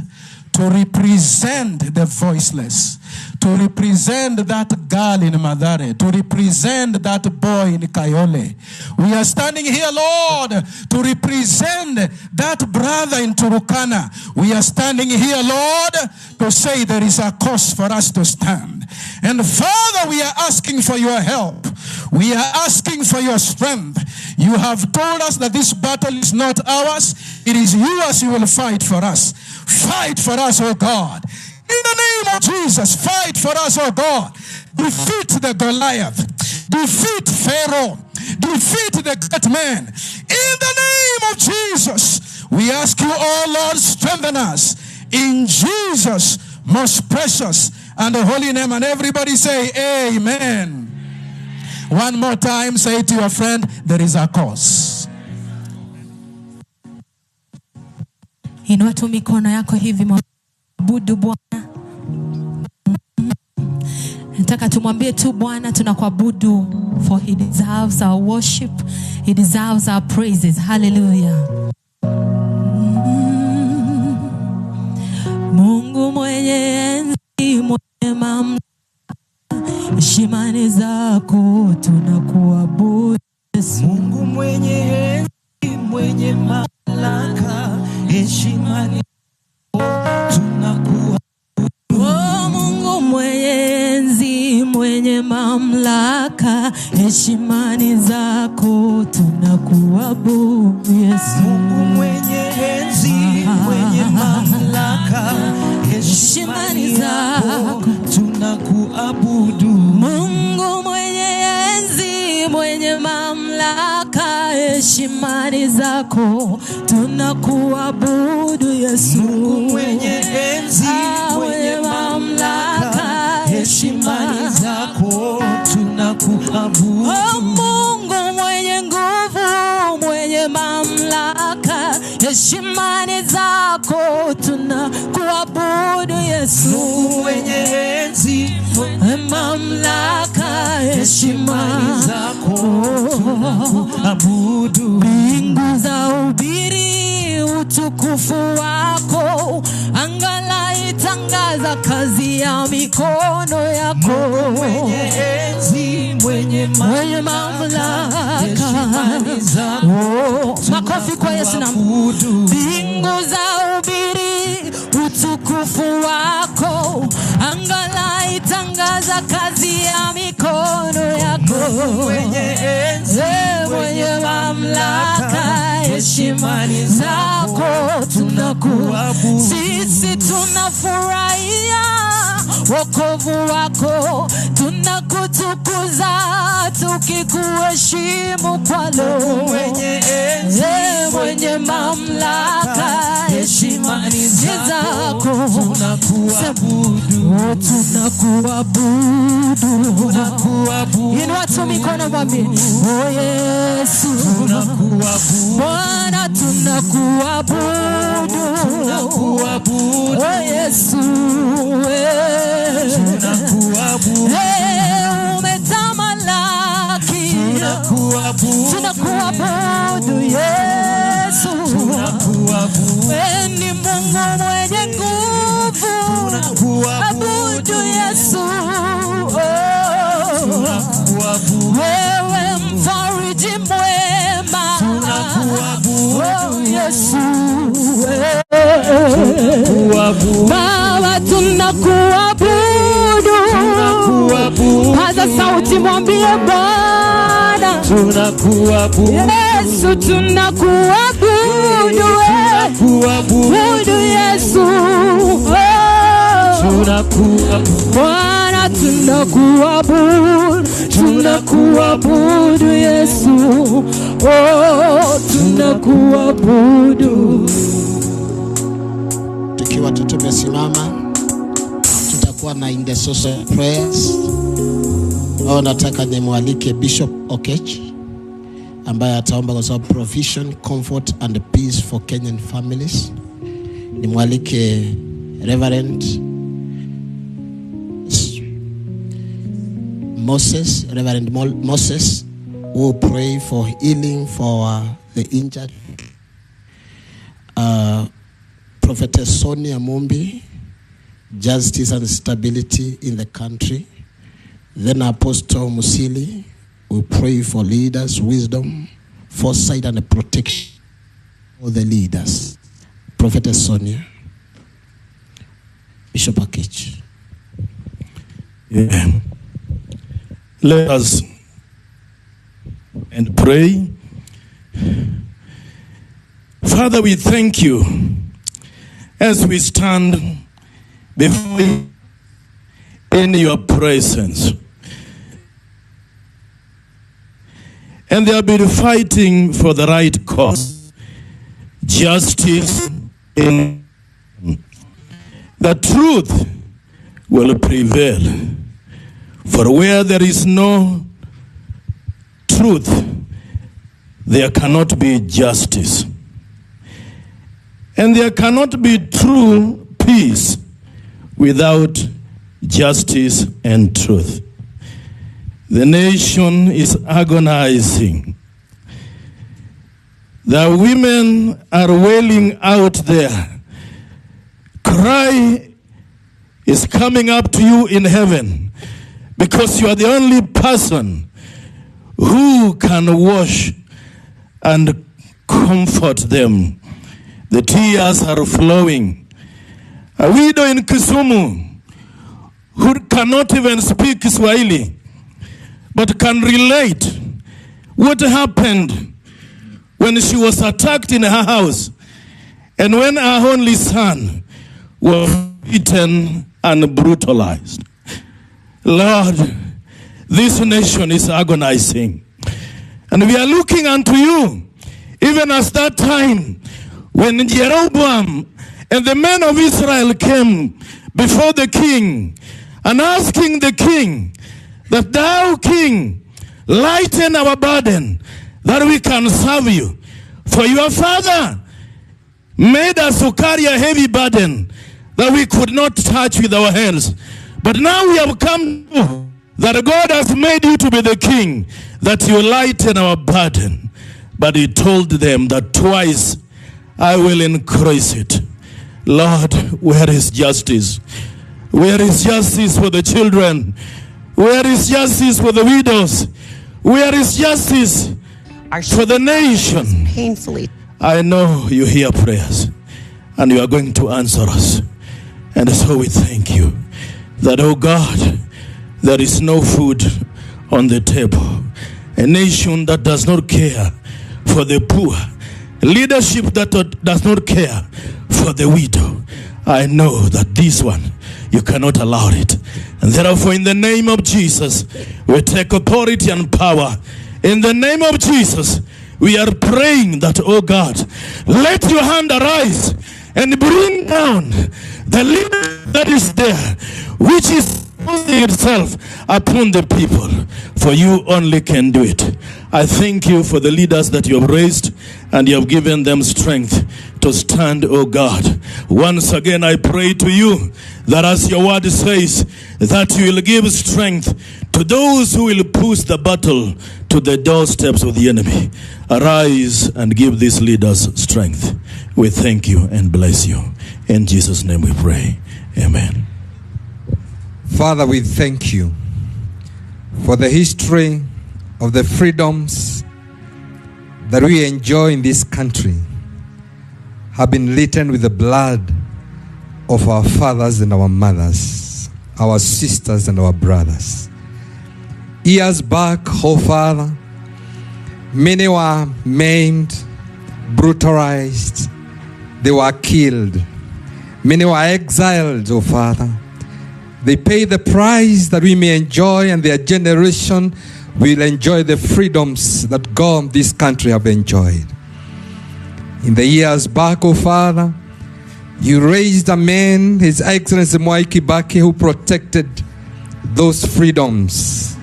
J: to represent the voiceless, to represent that girl in Mathare, to represent that boy in Kayole. We are standing here, Lord, to represent that brother in Turkana. We are standing here, Lord, to say there is a cause for us to stand. And Father, we are asking for your help. We are asking for your strength. You have told us that this battle is not ours. It is yours. You will fight for us. Fight for us, oh God. In the name of Jesus, fight for us, oh God. Defeat the Goliath. Defeat Pharaoh. Defeat the great man. In the name of Jesus, we ask you, oh Lord, strengthen us. In Jesus' most precious and holy name. And everybody say, amen. One more time, say to your friend, there is a cause.
K: Inua tu mikono yako hivi, mwabudu Bwana. Nataka tumwambie tu Bwana tunakuabudu, for he deserves our worship. He deserves our praises. Hallelujah. Mungu mwenye enzi, mwenye mamlaka, heshima ni zako, tunakuabudu Yesu.
F: Mungu mwenye enzi, mwenye mamlaka, heshima ni tunakuabudu.
K: Oh, Mungu mwenye enzi, mwenye mamlaka, heshima ni zako, tunakuabudu Yesu.
F: Mungu mwenye enzi, mwenye mamlaka, heshima ni zako, tunakuabudu.
K: Mungu mwenye enzi, mwenye mamlaka, heshima ni zako, tunakuabudu Yesu.
F: Mungu mwenye enzi, mwenye mamlaka, heshima ni zako, tunakuabudu.
K: Oh, Mungu mwenye nguvu, mwenye mamlaka, heshima ni zako, tunakuabudu Yesu.
F: Mungu mwenye enzi,
K: mamlaka, heshima
F: ni zako, tunakuabudu.
K: Mbingu za ubiri utukufu wako, anga laitangaza kazi ya mikono yako.
F: Mungu mwenye enzi, mwenye mamlaka, heshima ni zako,
K: makofi kwa Yesu. Na mbingu za ubiri utukufu wako, anga laitangaza kazi ya mikono yako.
F: Mungu mwenye enzi,
K: mwenye mamlaka, heshima ni zako, tunakuabudu. Sisi tunafurahia wokovu wako, tunakutukuza tukikuheshimu kwa leo.
F: Mwenye enzi,
K: mwenye mamlaka, heshima ni zako,
F: tunakuabudu,
K: tunakuabudu,
F: tunakuabudu.
K: Inua tu mikono mwambie, oh Yesu,
F: tunakuabudu
K: Bwana, tunakuabudu,
F: tunakuabudu,
K: oh Yesu,
F: tunakuabudu,
K: umetamalaki,
F: tunakuabudu,
K: tunakuabudu Yesu,
F: tunakuabudu,
K: wewe ni Mungu mwenye nguvu, tunakuabudu Yesu,
F: tunakuabudu,
K: wewe mfariji mwema,
F: tunakuabudu,
K: oh Yesu,
F: tunakuabudu,
K: Baba, tunakuabudu,
F: tunakuabudu.
K: Paza sauti mwambie Bwana,
F: tunakuabudu
K: Yesu, tunakuabudu,
F: tunakuabudu
K: Yesu,
F: tunakuabudu
K: Bwana, tunakuabudu, tunakuabudu Yesu, oh tunakuabudu.
D: Tukiwa tumesimama, tutakuwa na intercessory prayers. Leo nataka nimwalike Bishop Okech ambaye ataomba kwa sababu provision, comfort and peace for Kenyan families. Nimwalike Reverend Moses, Reverend Moses, who will pray for healing for the injured. Prophetess Sonia Mumbi, justice and stability in the country. Then Apostle Musili will pray for leaders, wisdom, foresight and protection for the leaders. Prophetess Sonia, Bishop Akech.
L: Yeah. Let us and pray. Father, we thank you as we stand before you in your presence. And they have been fighting for the right cause, justice in the truth will prevail. For where there is no truth, there cannot be justice. And there cannot be true peace without justice and truth. The nation is agonizing. The women are wailing out there. Cry is coming up to you in heaven because you are the only person who can wash and comfort them. The tears are flowing. A widow in Kisumu who cannot even speak Swahili but can relate what happened when she was attacked in her house and when her only son was beaten and brutalized. Lord, this nation is agonizing. And we are looking unto you, even as that time when Jeroboam and the men of Israel came before the king and asking the king that thou, king, lighten our burden that we can serve you. For your father made us to carry a heavy burden that we could not touch with our hands. But now we have come to that God has made you to be the king, that you lighten our burden. But he told them that twice I will increase it. Lord, where is justice? Where is justice for the children? Where is justice for the widows? Where is justice for the nation?
M: Painfully.
L: I know you hear prayers and you are going to answer us. And so we thank you that, oh God, there is no food on the table. A nation that does not care for the poor, leadership that does not care for the widow. I know that this one, you cannot allow it. And therefore, in the name of Jesus, we take authority and power. In the name of Jesus, we are praying that, oh God, let your hand arise and bring down the leader that is there, which is imposing itself upon the people, for you only can do it. I thank you for the leaders that you have raised and you have given them strength to stand, oh God. Once again, I pray to you that as your word says, that you will give strength to those who will push the battle to the doorsteps of the enemy. Arise and give these leaders strength. We thank you and bless you. In Jesus' name we pray. Amen.
N: Father, we thank you for the history of the freedoms that we enjoy in this country have been written with the blood of our fathers and our mothers, our sisters and our brothers. Years back, oh Father, many were maimed, brutalized, they were killed. Many were exiled, oh Father. They paid the price that we may enjoy, and their generation will enjoy the freedoms that God, this country, have enjoyed. In the years back, oh Father, you raised a man, His Excellency Mwai Kibaki, who protected those freedoms.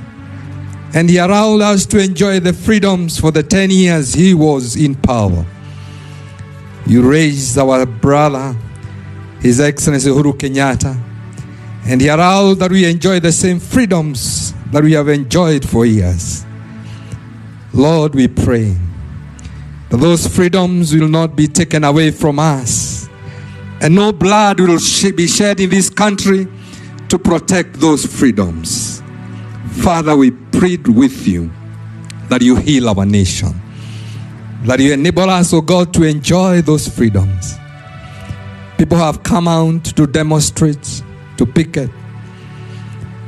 N: And he allowed us to enjoy the freedoms for the 10 years he was in power. You raised our brother, His Excellency Uhuru Kenyatta, and he allowed that we enjoy the same freedoms that we have enjoyed for years. Lord, we pray that those freedoms will not be taken away from us, and no blood will be shed in this country to protect those freedoms. Father, we plead with you that you heal our nation, that you enable us, oh God, to enjoy those freedoms. People have come out to demonstrate, to picket,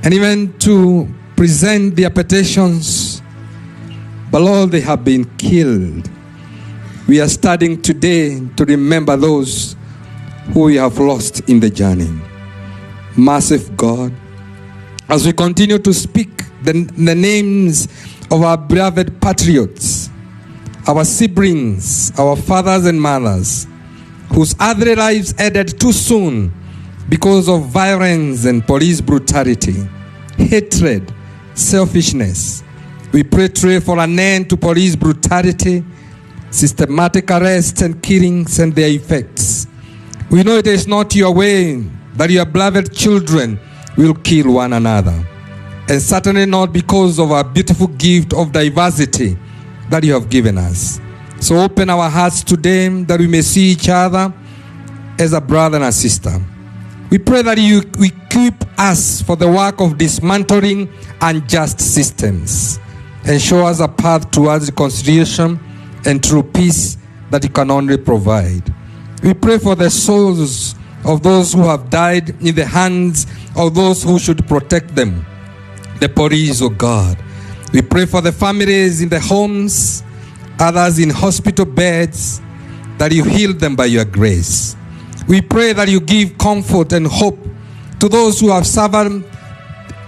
N: and even to present their petitions, but Lord, they have been killed. We are starting today to remember those who we have lost in the journey. Merciful God, as we continue to speak the names of our beloved patriots, our siblings, our fathers and mothers, whose other lives ended too soon because of violence and police brutality, hatred, selfishness. We pray for an end to police brutality, systematic arrests and killings and their effects. We know it is not your way that your beloved children will kill one another, and certainly not because of our beautiful gift of diversity that you have given us. So open our hearts today that we may see each other as a brother and a sister. We pray that you equip us for the work of dismantling unjust systems and show us a path towards reconciliation and true peace that you can only provide. We pray for the souls of those who have died in the hands of those who should protect them, the police, of God. We pray for the families in the homes, others in hospital beds, that you heal them by your grace. We pray that you give comfort and hope to those who have suffered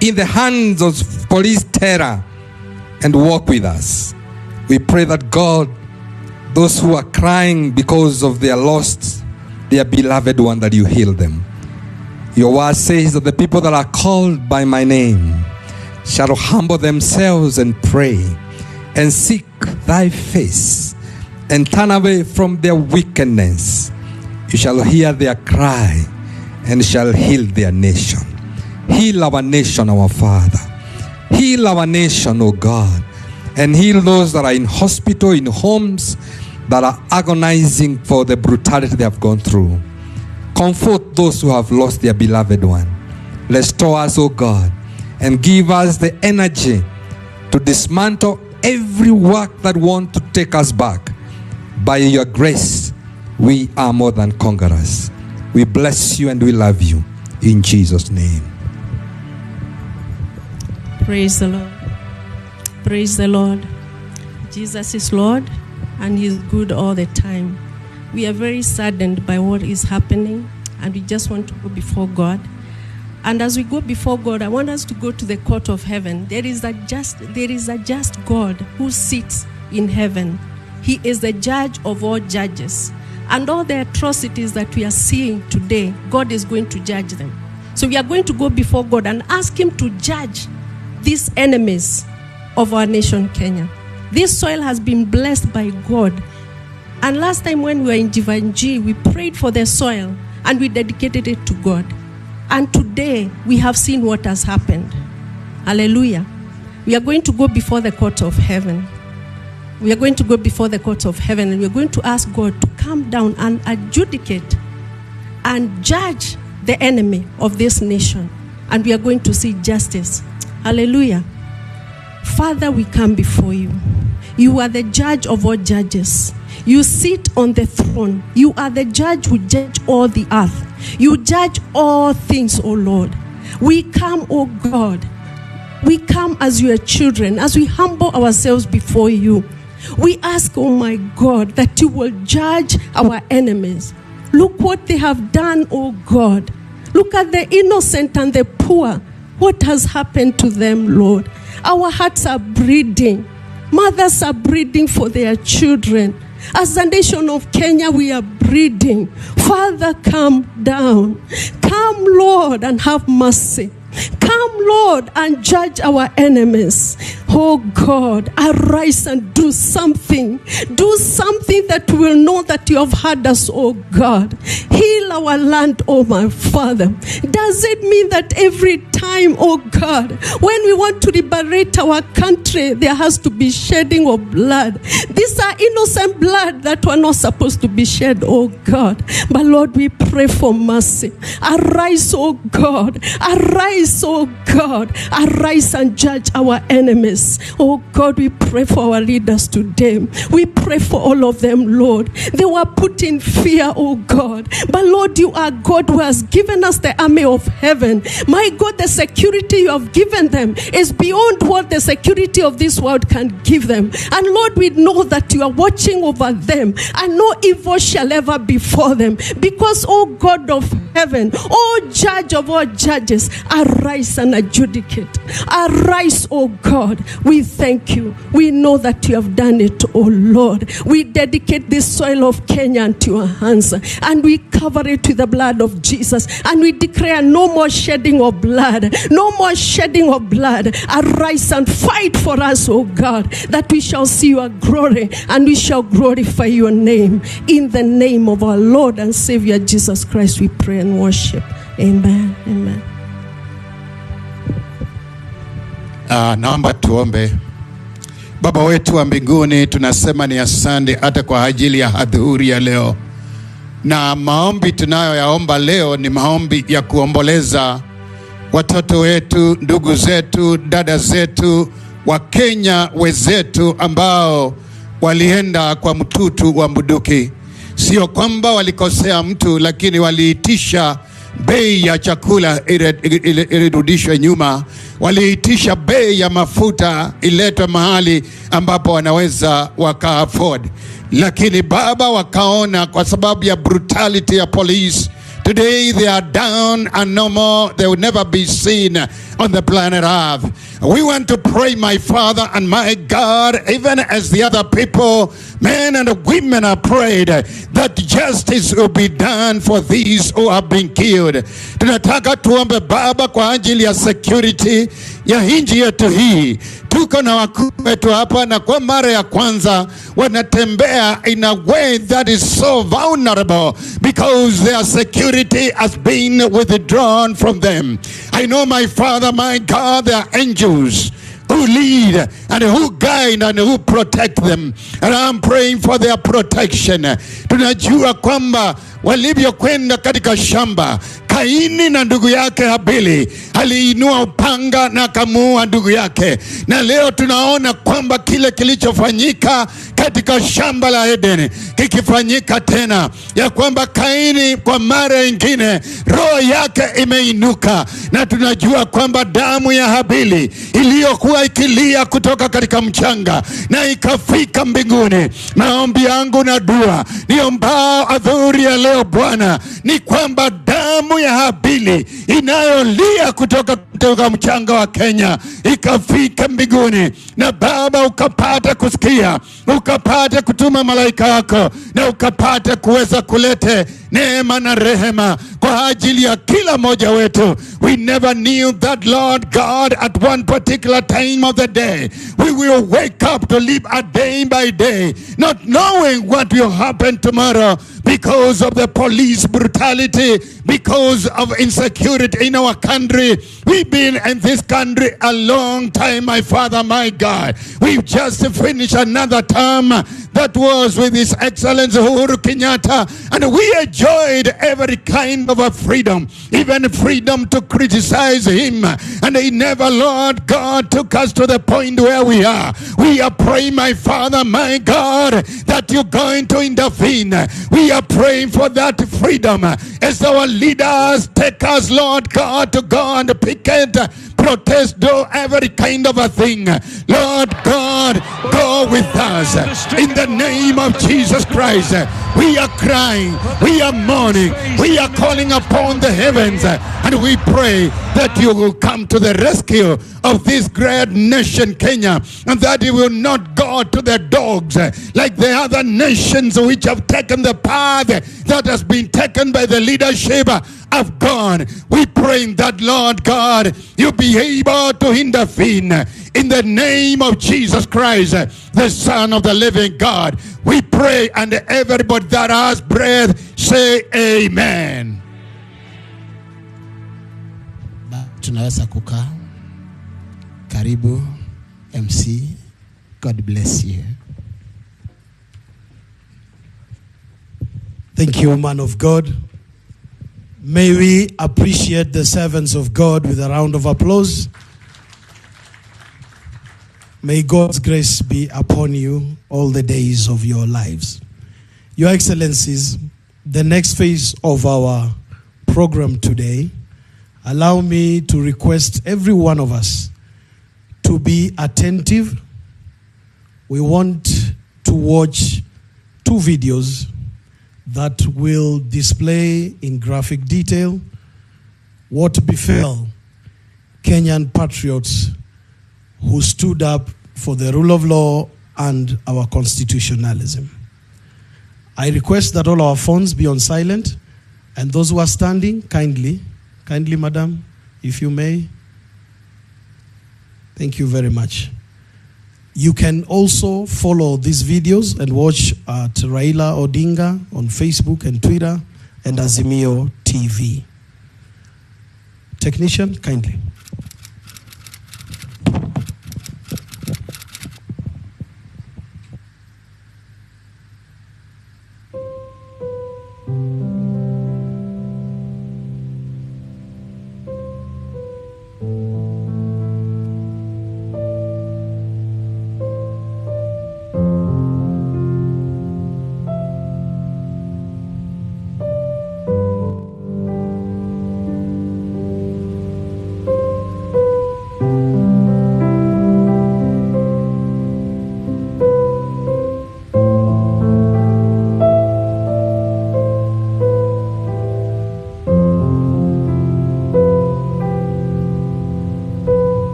N: in the hands of police terror, and walk with us. We pray that God, those who are crying because of their lost, their beloved one, that you heal them. Your word says that the people that are called by my name shall humble themselves and pray and seek thy face and turn away from their wickedness. You shall hear their cry and shall heal their nation. Heal our nation, our Father. Heal our nation, O God. And heal those that are in hospital, in homes, that are agonizing for the brutality they have gone through. Comfort those who have lost their beloved one. Restore us, O God, and give us the energy to dismantle every work that wants to take us back. By your grace, we are more than conquerors. We bless you and we love you. In Jesus' name.
M: Praise the Lord. Praise the Lord. Jesus is Lord, and He is good all the time. We are very saddened by what is happening, and we just want to go before God. And as we go before God, I want us to go to the court of heaven. There is a just God who sits in heaven. He is the judge of all judges. And all the atrocities that we are seeing today, God is going to judge them. So we are going to go before God and ask Him to judge these enemies of our nation, Kenya. This soil has been blessed by God. And last time when we were in Jivanji, we prayed for the soil and we dedicated it to God. And today, we have seen what has happened. Hallelujah. We are going to go before the court of heaven. We are going to go before the court of heaven, and we are going to ask God to come down and adjudicate and judge the enemy of this nation. And we are going to see justice. Hallelujah. Father, we come before you. You are the judge of all judges. You sit on the throne. You are the judge who judge all the earth. You judge all things, O Lord. We come, O God. We come as your children, as we humble ourselves before you. We ask, oh my God, that you will judge our enemies. Look what they have done, oh God. Look at the innocent and the poor. What has happened to them, Lord? Our hearts are bleeding. Mothers are bleeding for their children. As the nation of Kenya, we are bleeding. Father, come down. Come, Lord, and have mercy. Come, Lord, and judge our enemies. Oh God, arise and do something. Do something that will know that you have heard us, oh God. Heal our land, oh my Father. Does it mean that every time, oh God, when we want to liberate our country, there has to be shedding of blood? These are innocent blood that were not supposed to be shed, oh God. But Lord, we pray for mercy. Arise, oh God. Arise, oh God. Arise and judge our enemies. Oh God, we pray for our leaders today. We pray for all of them, Lord. They were put in fear, oh God. But Lord, you are God who has given us the army of heaven. My God, the security you have given them is beyond what the security of this world can give them. And Lord, we know that you are watching over them, and no evil shall ever befall them. Because, oh God of heaven, oh judge of all judges, arise and adjudicate. Arise, oh God. We thank you. We know that you have done it, oh Lord. We dedicate this soil of Kenya into your hands, and we cover it with the blood of Jesus, and we declare no more shedding of blood, no more shedding of blood. Arise and fight for us, oh God, that we shall see your glory and we shall glorify your name. In the name of our Lord and Savior Jesus Christ, we pray and worship. Amen. Amen.
O: Naomba tuombe. Baba wetu wa mbinguni, tunasema ni asante hata kwa ajili ya adhuhuri ya leo. Na maombi tunayoyaomba leo ni maombi ya kuomboleza watoto wetu, ndugu zetu, dada zetu, Wakenya wenzetu ambao walienda kwa mtutu wa bunduki. Sio kwamba walikosea mtu, lakini waliitisha bei ya chakula ilirudishwe nyuma. Waliitisha bei ya mafuta iletwe mahali ambapo wanaweza waka afford. Lakini Baba, wakaona kwa sababu ya brutality ya police, today they are down and no more. They will never be seen on the planet Earth. We want to pray, my Father and my God, even as the other people, men and women are prayed, that justice will be done for these who have been killed. Tunataka tuombe Baba kwa ajili ya security ya nchi yetu hii. Tuko na wakuu wetu hapa, na kwa mara ya kwanza wanatembea in a way that is so vulnerable because their security has been withdrawn from them. I know, my Father, my God, there are angels who lead and who guide and who protect them. And I'm praying for their protection. Tunajua kwamba walivyokwenda katika shamba, Kaini na ndugu yake Habili aliinua upanga na akamuua ndugu yake. Na leo tunaona kwamba kile kilichofanyika katika shamba la Edeni kikifanyika tena, ya kwamba Kaini kwa mara nyingine roho yake imeinuka, na tunajua kwamba damu ya Habili iliyokuwa ikilia kutoka katika mchanga na ikafika mbinguni. Maombi yangu na dua niombao adhuhuri ya leo Bwana ni kwamba damu ya Habili inayolia kutoka mchanga wa Kenya ikafika mbinguni, na Baba ukapata kusikia, ukapata kutuma malaika wako, na ukapata kuweza kulete neema na rehema kwa ajili ya kila mmoja wetu. We never knew that, Lord God, at one particular time of the day we will wake up to live a day by day, not knowing what will happen tomorrow because of the police brutality, because of insecurity in our country. We've been in this country a long time, my Father, my God. We've just finished another term that was with His Excellency Uhuru Kenyatta, and we enjoyed every kind of a freedom, even freedom to criticize him. And he never, Lord God, took us to the point where we are. We are praying, my Father, my God, that you're going to intervene. We are praying for that freedom as our leaders take us, Lord God, to go and picket, protest, do every kind of a thing. Lord God, go with us. In the name of Jesus Christ, we are crying, we are mourning, we are calling upon the heavens, and we pray that you will come to the rescue of this great nation, Kenya, and that you will not go to the dogs like the other nations which have taken the path that has been taken by the leadership of God. We pray that, Lord God, you be able to intervene in the name of Jesus Christ, the Son of the living God. We pray, and everybody that has breath, say amen.
D: Tunaweza kukaa. Karibu MC. God bless you.
A: Thank you, man of God. May we appreciate the servants of God with a round of applause. May God's grace be upon you all the days of your lives. Your Excellencies, the next phase of our program today, allow me to request every one of us to be attentive. We want to watch two videos that will display in graphic detail what befell Kenyan patriots who stood up for the rule of law and our constitutionalism. I request that all our phones be on silent, and those who are standing, kindly, madam, if you may. Thank you very much. You can also follow these videos and watch at Raila Odinga on Facebook and Twitter and Azimio TV. Technician, kindly.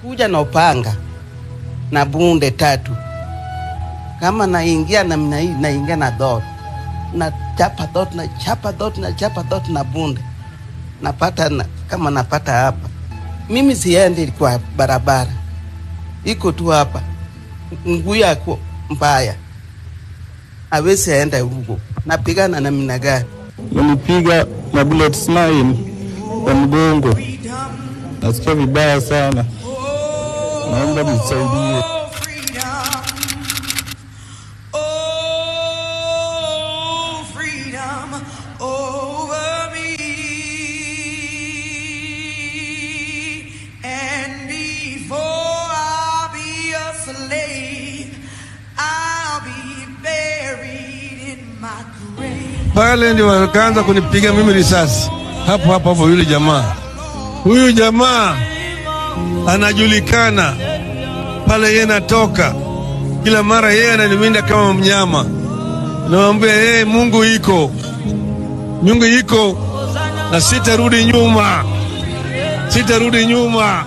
P: Alikuja na upanga na bunde tatu. Kama naingia namna hii, naingia na dot. Na chapa dot, na chapa dot, na chapa dot na bunde. Napata na, kama napata hapa. Mimi siendi kwa barabara. Iko tu hapa. Mguu yako mbaya. Hawezi enda huko. Napigana na namna gani?
Q: Nilipiga na bullet 9 kwa mgongo. Nasikia vibaya sana. Naomba mnisaidie.
R: Pale ndio wakaanza kunipiga mimi risasi. Hapo hapo hapo yule jamaa. Huyu jamaa anajulikana. Pale yeye natoka. Kila mara yeye ananiwinda kama mnyama. Naomba yeye Mungu iko. Mungu iko na sitarudi nyuma. Sitarudi nyuma.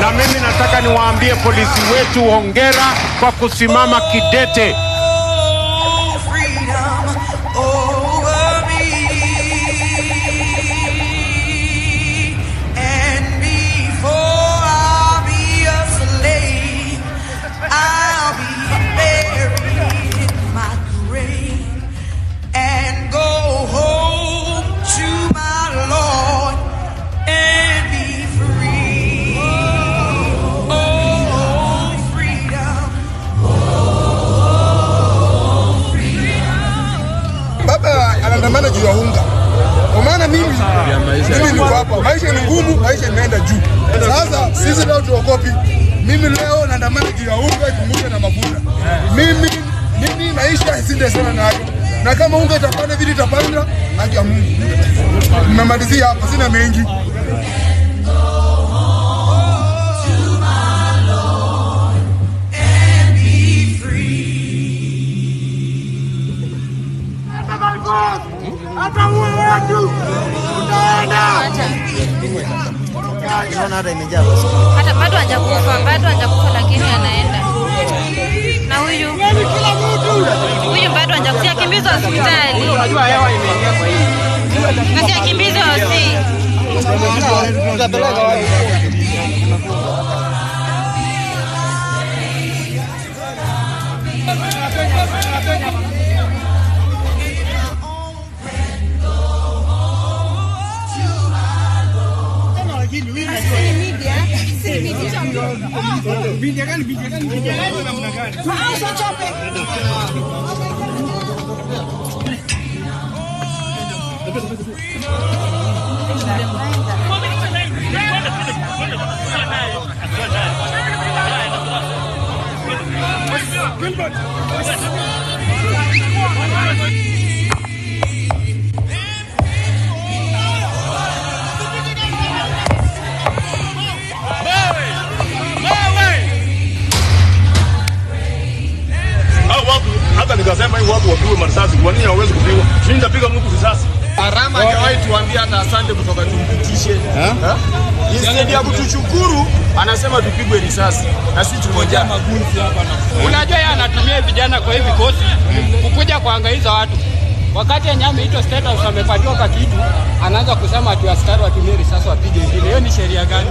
S: Na mimi nataka niwaambie polisi wetu hongera kwa kusimama kidete.
T: Anaandamana juu ya unga. Kwa maana mimi niko hapa. Maisha ni ngumu, maisha imeenda juu. Sasa sisi leo tuogopi. Mimi leo naandamana juu ya unga ipunguke na mafuta. Mimi maisha isinde sana na hayo. Na kama unga itapanda vile itapanda, haki ya Mungu. Nimemalizia hapa, sina mengi.
U: Hata bado hajakufa, lakini anaenda. Na huyu bado hajakufa, akimbizwa hospitali. Unajua hewa imeingia kwa hii. Kasi akimbizwa hospitali.
B: Hata nikasema hivi watu wapigwe marisasi, kwa nini hawawezi kupigwa? Mimi nitapiga mtu risasi.
V: Arama hajawahi tuambia hata asante kutoka tumpitishe. Instead ya kutushukuru anasema tupigwe risasi na sisi tungoja magunzi hapa na.
W: Unajua yeye anatumia vijana kwa hivi vikosi kukuja kuangaiza watu. Wakati yenye ameitwa State House amepatiwa kwa kitu, anaanza kusema ati askari watumie risasi wapige wengine. Hiyo ni sheria gani?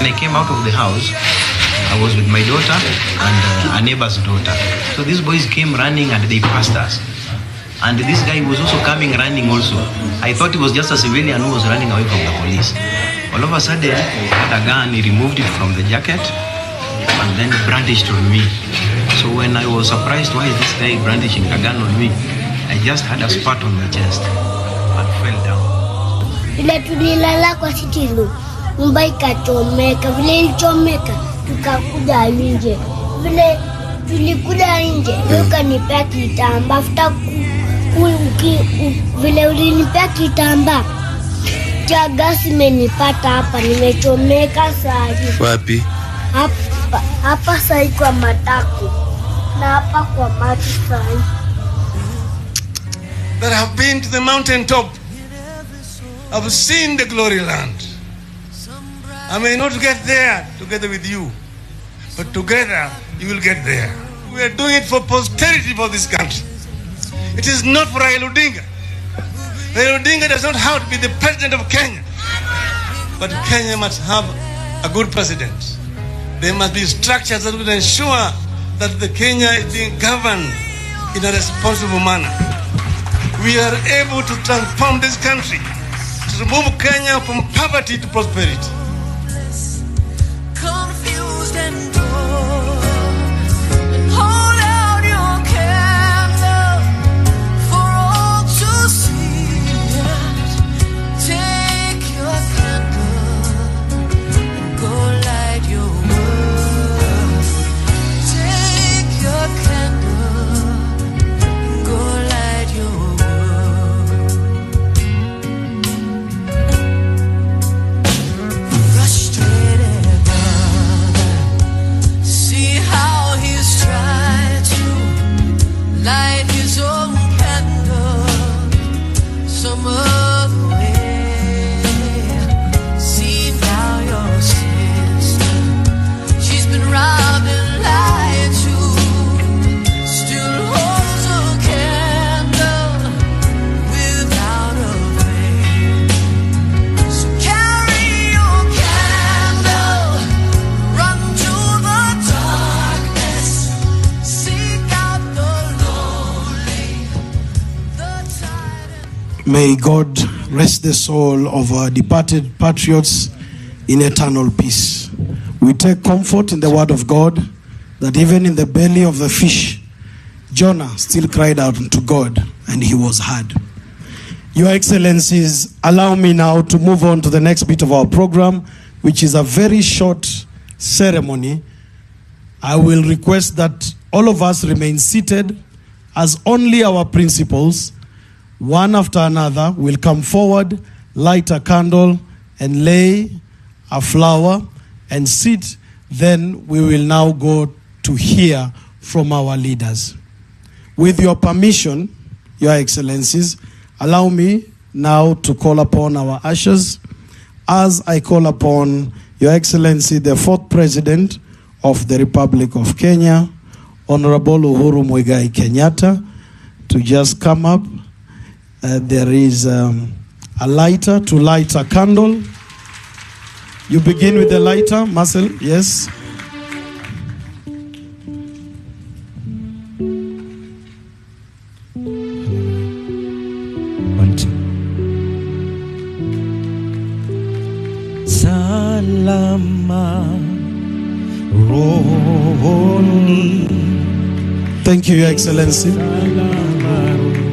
X: When I came out of the house, I was with my daughter and a neighbor's daughter. So these boys came running and they passed us. And this guy was also coming running also. I thought he was just a civilian who was running away from the police. All of a sudden, he had a gun, he removed it from the jacket and then brandished on me. So when I was surprised, why is this guy brandishing a gun on me? I just had a spat on my chest and fell down.
Y: Vile tulilala kwa sitting room, nyumba ikachomeka. Vile ilichomeka, tukakuja nje. Vile tulikuja nje, ukanipea kitambaa. After vile ulinipea kitambaa, cha gasi imenipata hapa, nimechomeka sahi.
R: Wapi?
Y: Hapa, hapa sahi kwa matako na hapa kwa macho sahi.
R: That have been to the mountain top. I've seen the glory land. I may not get there together with you, but together you will get there. We are doing it for posterity for this country. It is not for Raila Odinga. Raila Odinga does not have to be the president of Kenya. But Kenya must have a good president. There must be structures that will ensure that the Kenya is being governed in a responsible manner. We are able to transform this country, to remove Kenya from poverty to prosperity.
Z: Confused and torn, and hold out your candle for all to see it. Take your candle and go light your world. Take your candle and go light your world. Frustrated brother, see how he's tried to light his own candle some other way. See now your sister, she's been robbed and lied to, still holds a candle without a flame. So carry your candle, run to the darkness, seek out the lonely, the tired.
A: May God rest the soul of our departed patriots in eternal peace. We take comfort in the word of God that even in the belly of the fish, Jonah still cried out unto God and he was heard. Your Excellencies, allow me now to move on to the next bit of our program, which is a very short ceremony. I will request that all of us remain seated as only our principals, one after another, will come forward, light a candle, and lay a flower and sit. Then we will now go to hear from our leaders. With your permission, Your Excellencies, allow me now to call upon our ushers as I call upon Your Excellency, the fourth President of the Republic of Kenya, Honorable Uhuru Muigai Kenyatta, to just come up. There is a lighter to light a candle. You begin with the lighter, Marcel, yes.
F: Salama rohoni.
A: Thank you, Your Excellency.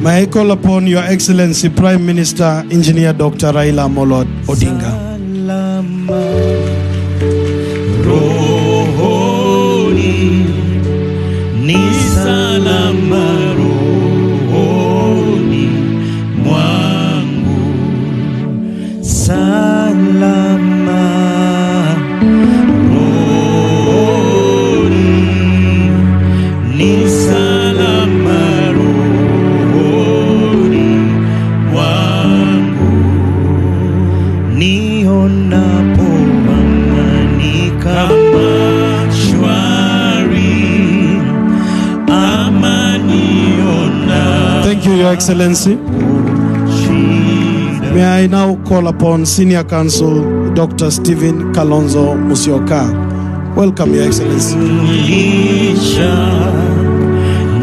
A: May I call upon Your Excellency Prime Minister Engineer Dr. Raila Amolo Odinga.
F: Salama rohoni, ni salama rohoni mwangu, salama rohoni, ni salama rohoni mwangu, nionapo amani kama shwari, amani ona.
A: Thank you, Your Excellency. May I now call upon Senior Counsel Dr. Stephen Kalonzo Musyoka. Welcome, Your Excellency.
F: Lisha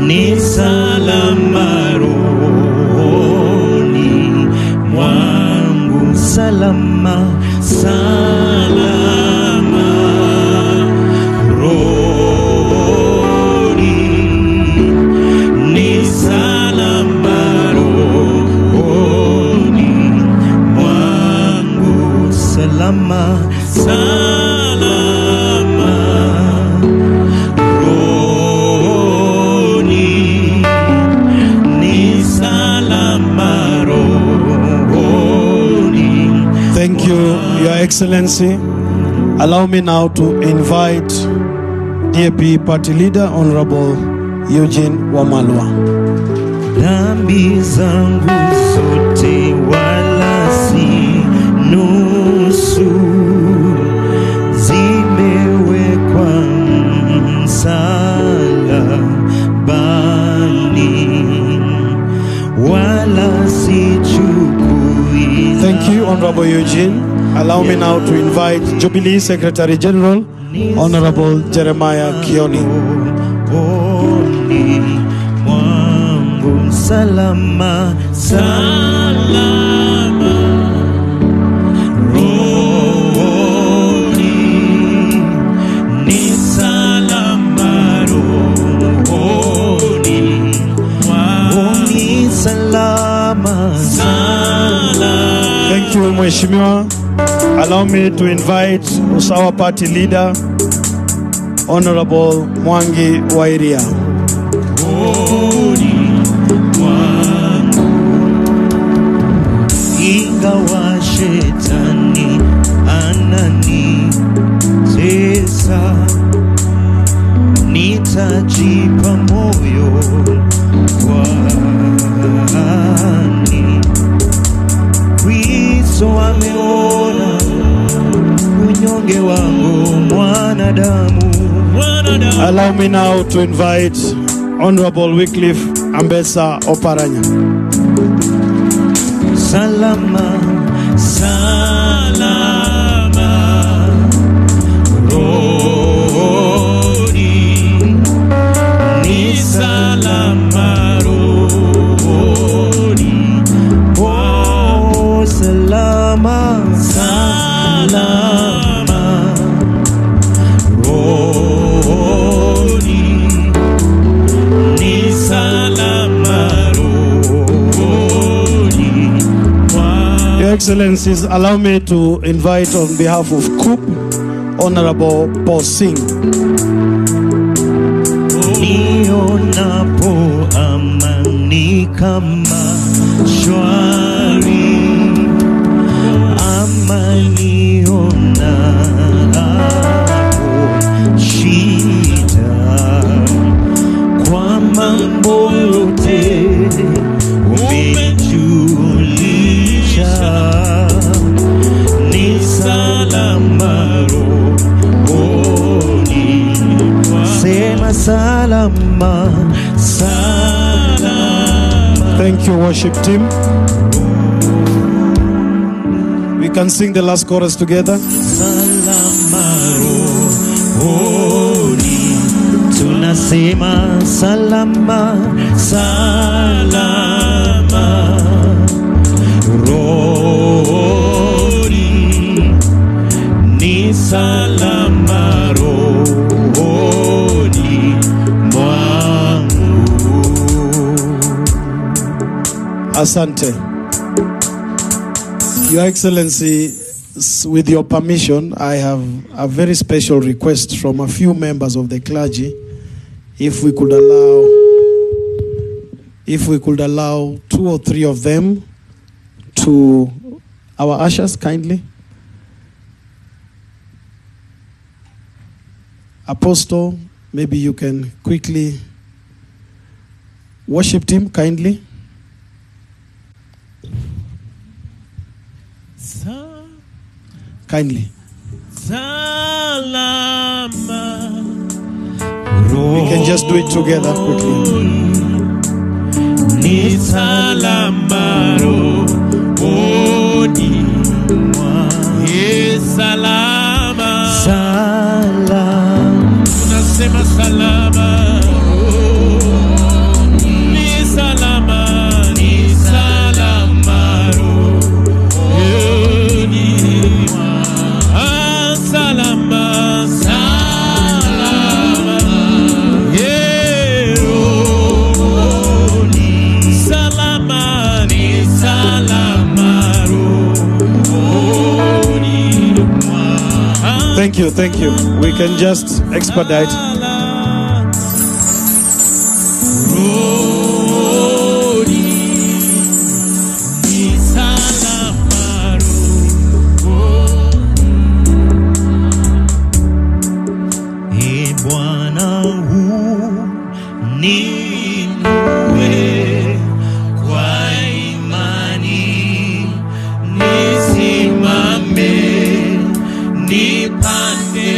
F: ni salama rohoni mwangu, salama, salama rohoni, ni salama rohoni mwangu, salama, salama rohoni, ni salama rohoni.
A: Thank you, Your Excellency. Allow me now to invite DAP Party Leader, Honorable Eugene Wamalwa.
F: Dhambi zangu zote wala si nusu, zimewekwa msalabani, wala sichukui.
A: Thank you, Honorable Eugene. Allow me now to invite Jubilee Secretary General, Honorable Jeremiah Kioni.
F: Mwangu salama, salama rohoni, ni salama rohoni, ni salama, salama.
A: Thank you, Mheshimiwa. Allow me to invite Usawa Party Leader, Honorable Mwangi Wairia.
F: Ingawa shetani ananitesa, nitajipa moyo kwani Kristo ameona unyonge wangu mwanadamu.
A: Allow me now to invite Honorable Wycliffe Ambesa Oparanya.
F: Salama, salama rohoni, ni salama rohoni, oh salama, salama rohoni, ni salama rohoni.
A: Your Excellencies, allow me to invite on behalf of COOP, Honorable Paul Singh.
F: Nionapo amani kama shwari, amani onapo shida, kwa mambo salama, salama.
A: Thank you, worship team. We can sing the last chorus together.
F: Salama rohoni, tunasema salama, salama rohoni, ni salama rohoni mwangu.
A: Asante. Your Excellency, with your permission, I have a very special request from a few members of the clergy. If we could allow 2 or 3 of them to our ushers, kindly. Apostle, maybe you can quickly worship team, kindly. Kindly.
F: Salama.
A: We can just do it together quickly.
F: Ni salama rohoni, salama, salama. Tunasema salama, ni salama, ni salama rohoni. Salama, salama, rohoni. Salama, ni salama rohoni.
A: Thank you, thank you. We can just expedite.
F: Rohoni, ni salama rohoni. E Bwana uniinue kwa imani, nisimame, nipande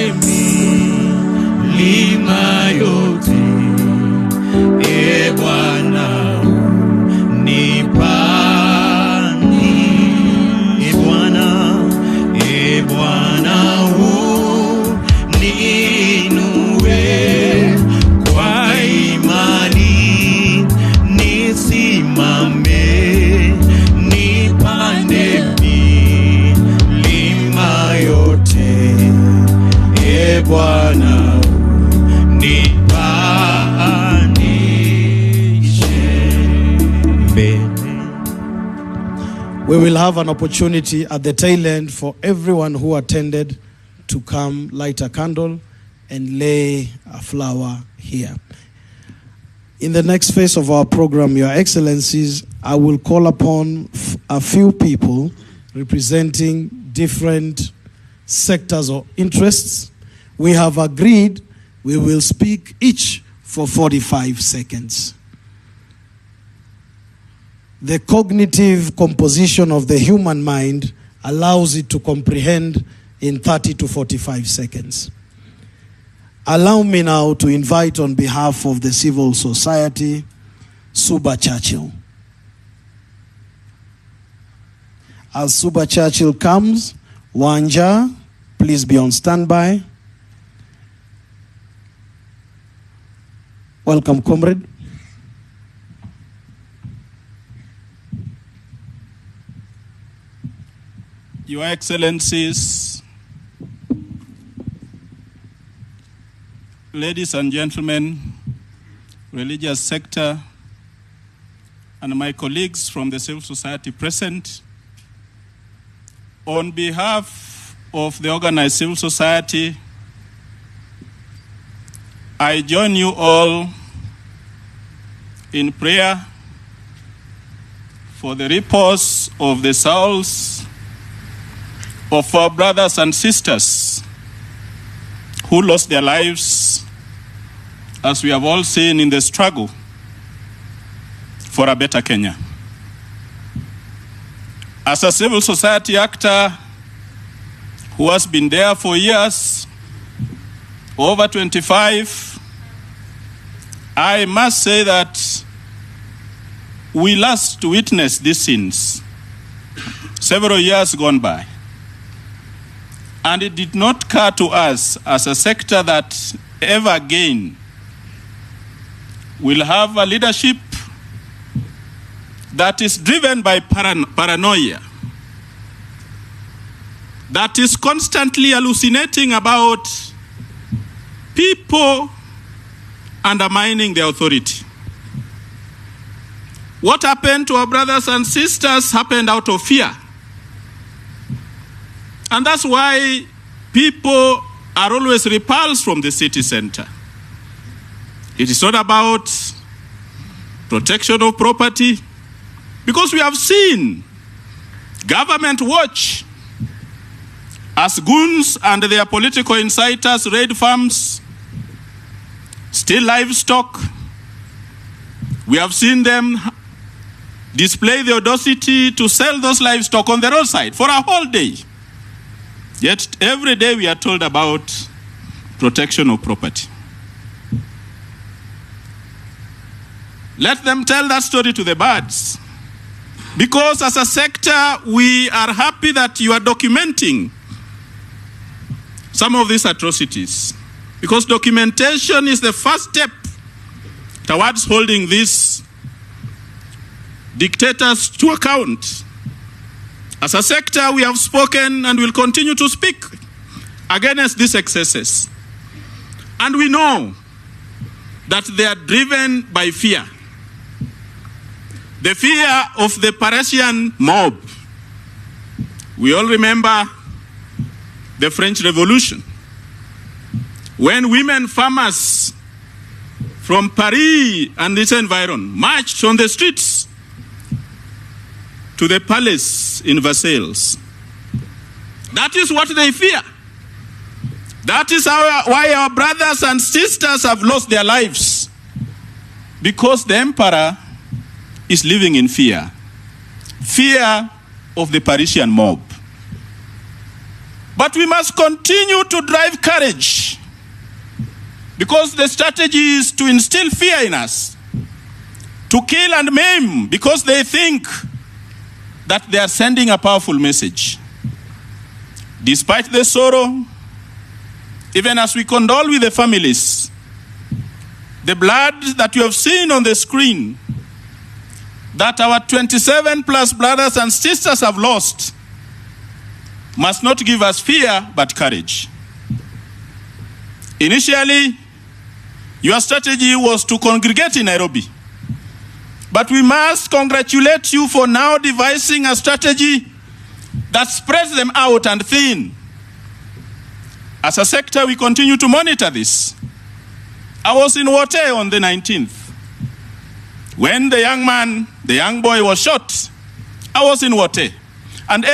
F: milima yote. E Bwana unipande. E Bwana, E Bwana uniinue kwa imani, nisimame, nipande milima yote. E Bwana unipandishe mbele.
A: We will have an opportunity at the tail end for everyone who attended to come light a candle and lay a flower here. In the next phase of our program, Your Excellencies, I will call upon a few people representing different sectors or interests. We have agreed we will speak each for 45 seconds. The cognitive composition of the human mind allows it to comprehend in 30 to 45 seconds. Allow me now to invite, on behalf of the civil society, Suba Churchill. As Suba Churchill comes, Wanja, please be on standby. Welcome, comrade.
C: Your Excellencies, ladies and gentlemen, religious sector, and my colleagues from the civil society present, on behalf of the organized civil society, I join you all in prayer for the repose of the souls of our brothers and sisters who lost their lives, as we have all seen in the struggle for a better Kenya. As a civil society actor who has been there for years, over 25, I must say that we last witnessed these scenes several years gone by. And it did not occur to us as a sector that ever again will have a leadership that is driven by paranoia, that is constantly hallucinating about people undermining their authority. What happened to our brothers and sisters happened out of fear. And that's why people are always repulsed from the city center. It is not about protection of property, because we have seen government watch as goons and their political inciters raid farms, steal livestock. We have seen them display the audacity to sell those livestock on the roadside for a whole day. Yet every day we are told about protection of property. Let them tell that story to the birds. Because as a sector, we are happy that you are documenting some of these atrocities. Because documentation is the first step towards holding these dictators to account. As a sector, we have spoken and will continue to speak against these excesses. And we know that they are driven by fear. The fear of the Parisian mob. We all remember the French Revolution, when women farmers from Paris and its environ marched on the streets to the palace in Versailles. That is what they fear. That is why our brothers and sisters have lost their lives. Because the emperor is living in fear. Fear of the Parisian mob. But we must continue to drive courage, because the strategy is to instill fear in us, to kill and maim, because they think that they are sending a powerful message. Despite the sorrow, even as we condole with the families, the blood that you have seen on the screen, that our 27 plus brothers and sisters have lost, must not give us fear, but courage. Initially, your strategy was to congregate in Nairobi. But we must congratulate you for now devising a strategy that spreads them out and thin. As a sector, we continue to monitor this. I was in Wote on the 19th. When the young man, the young boy was shot, I was in Wote. And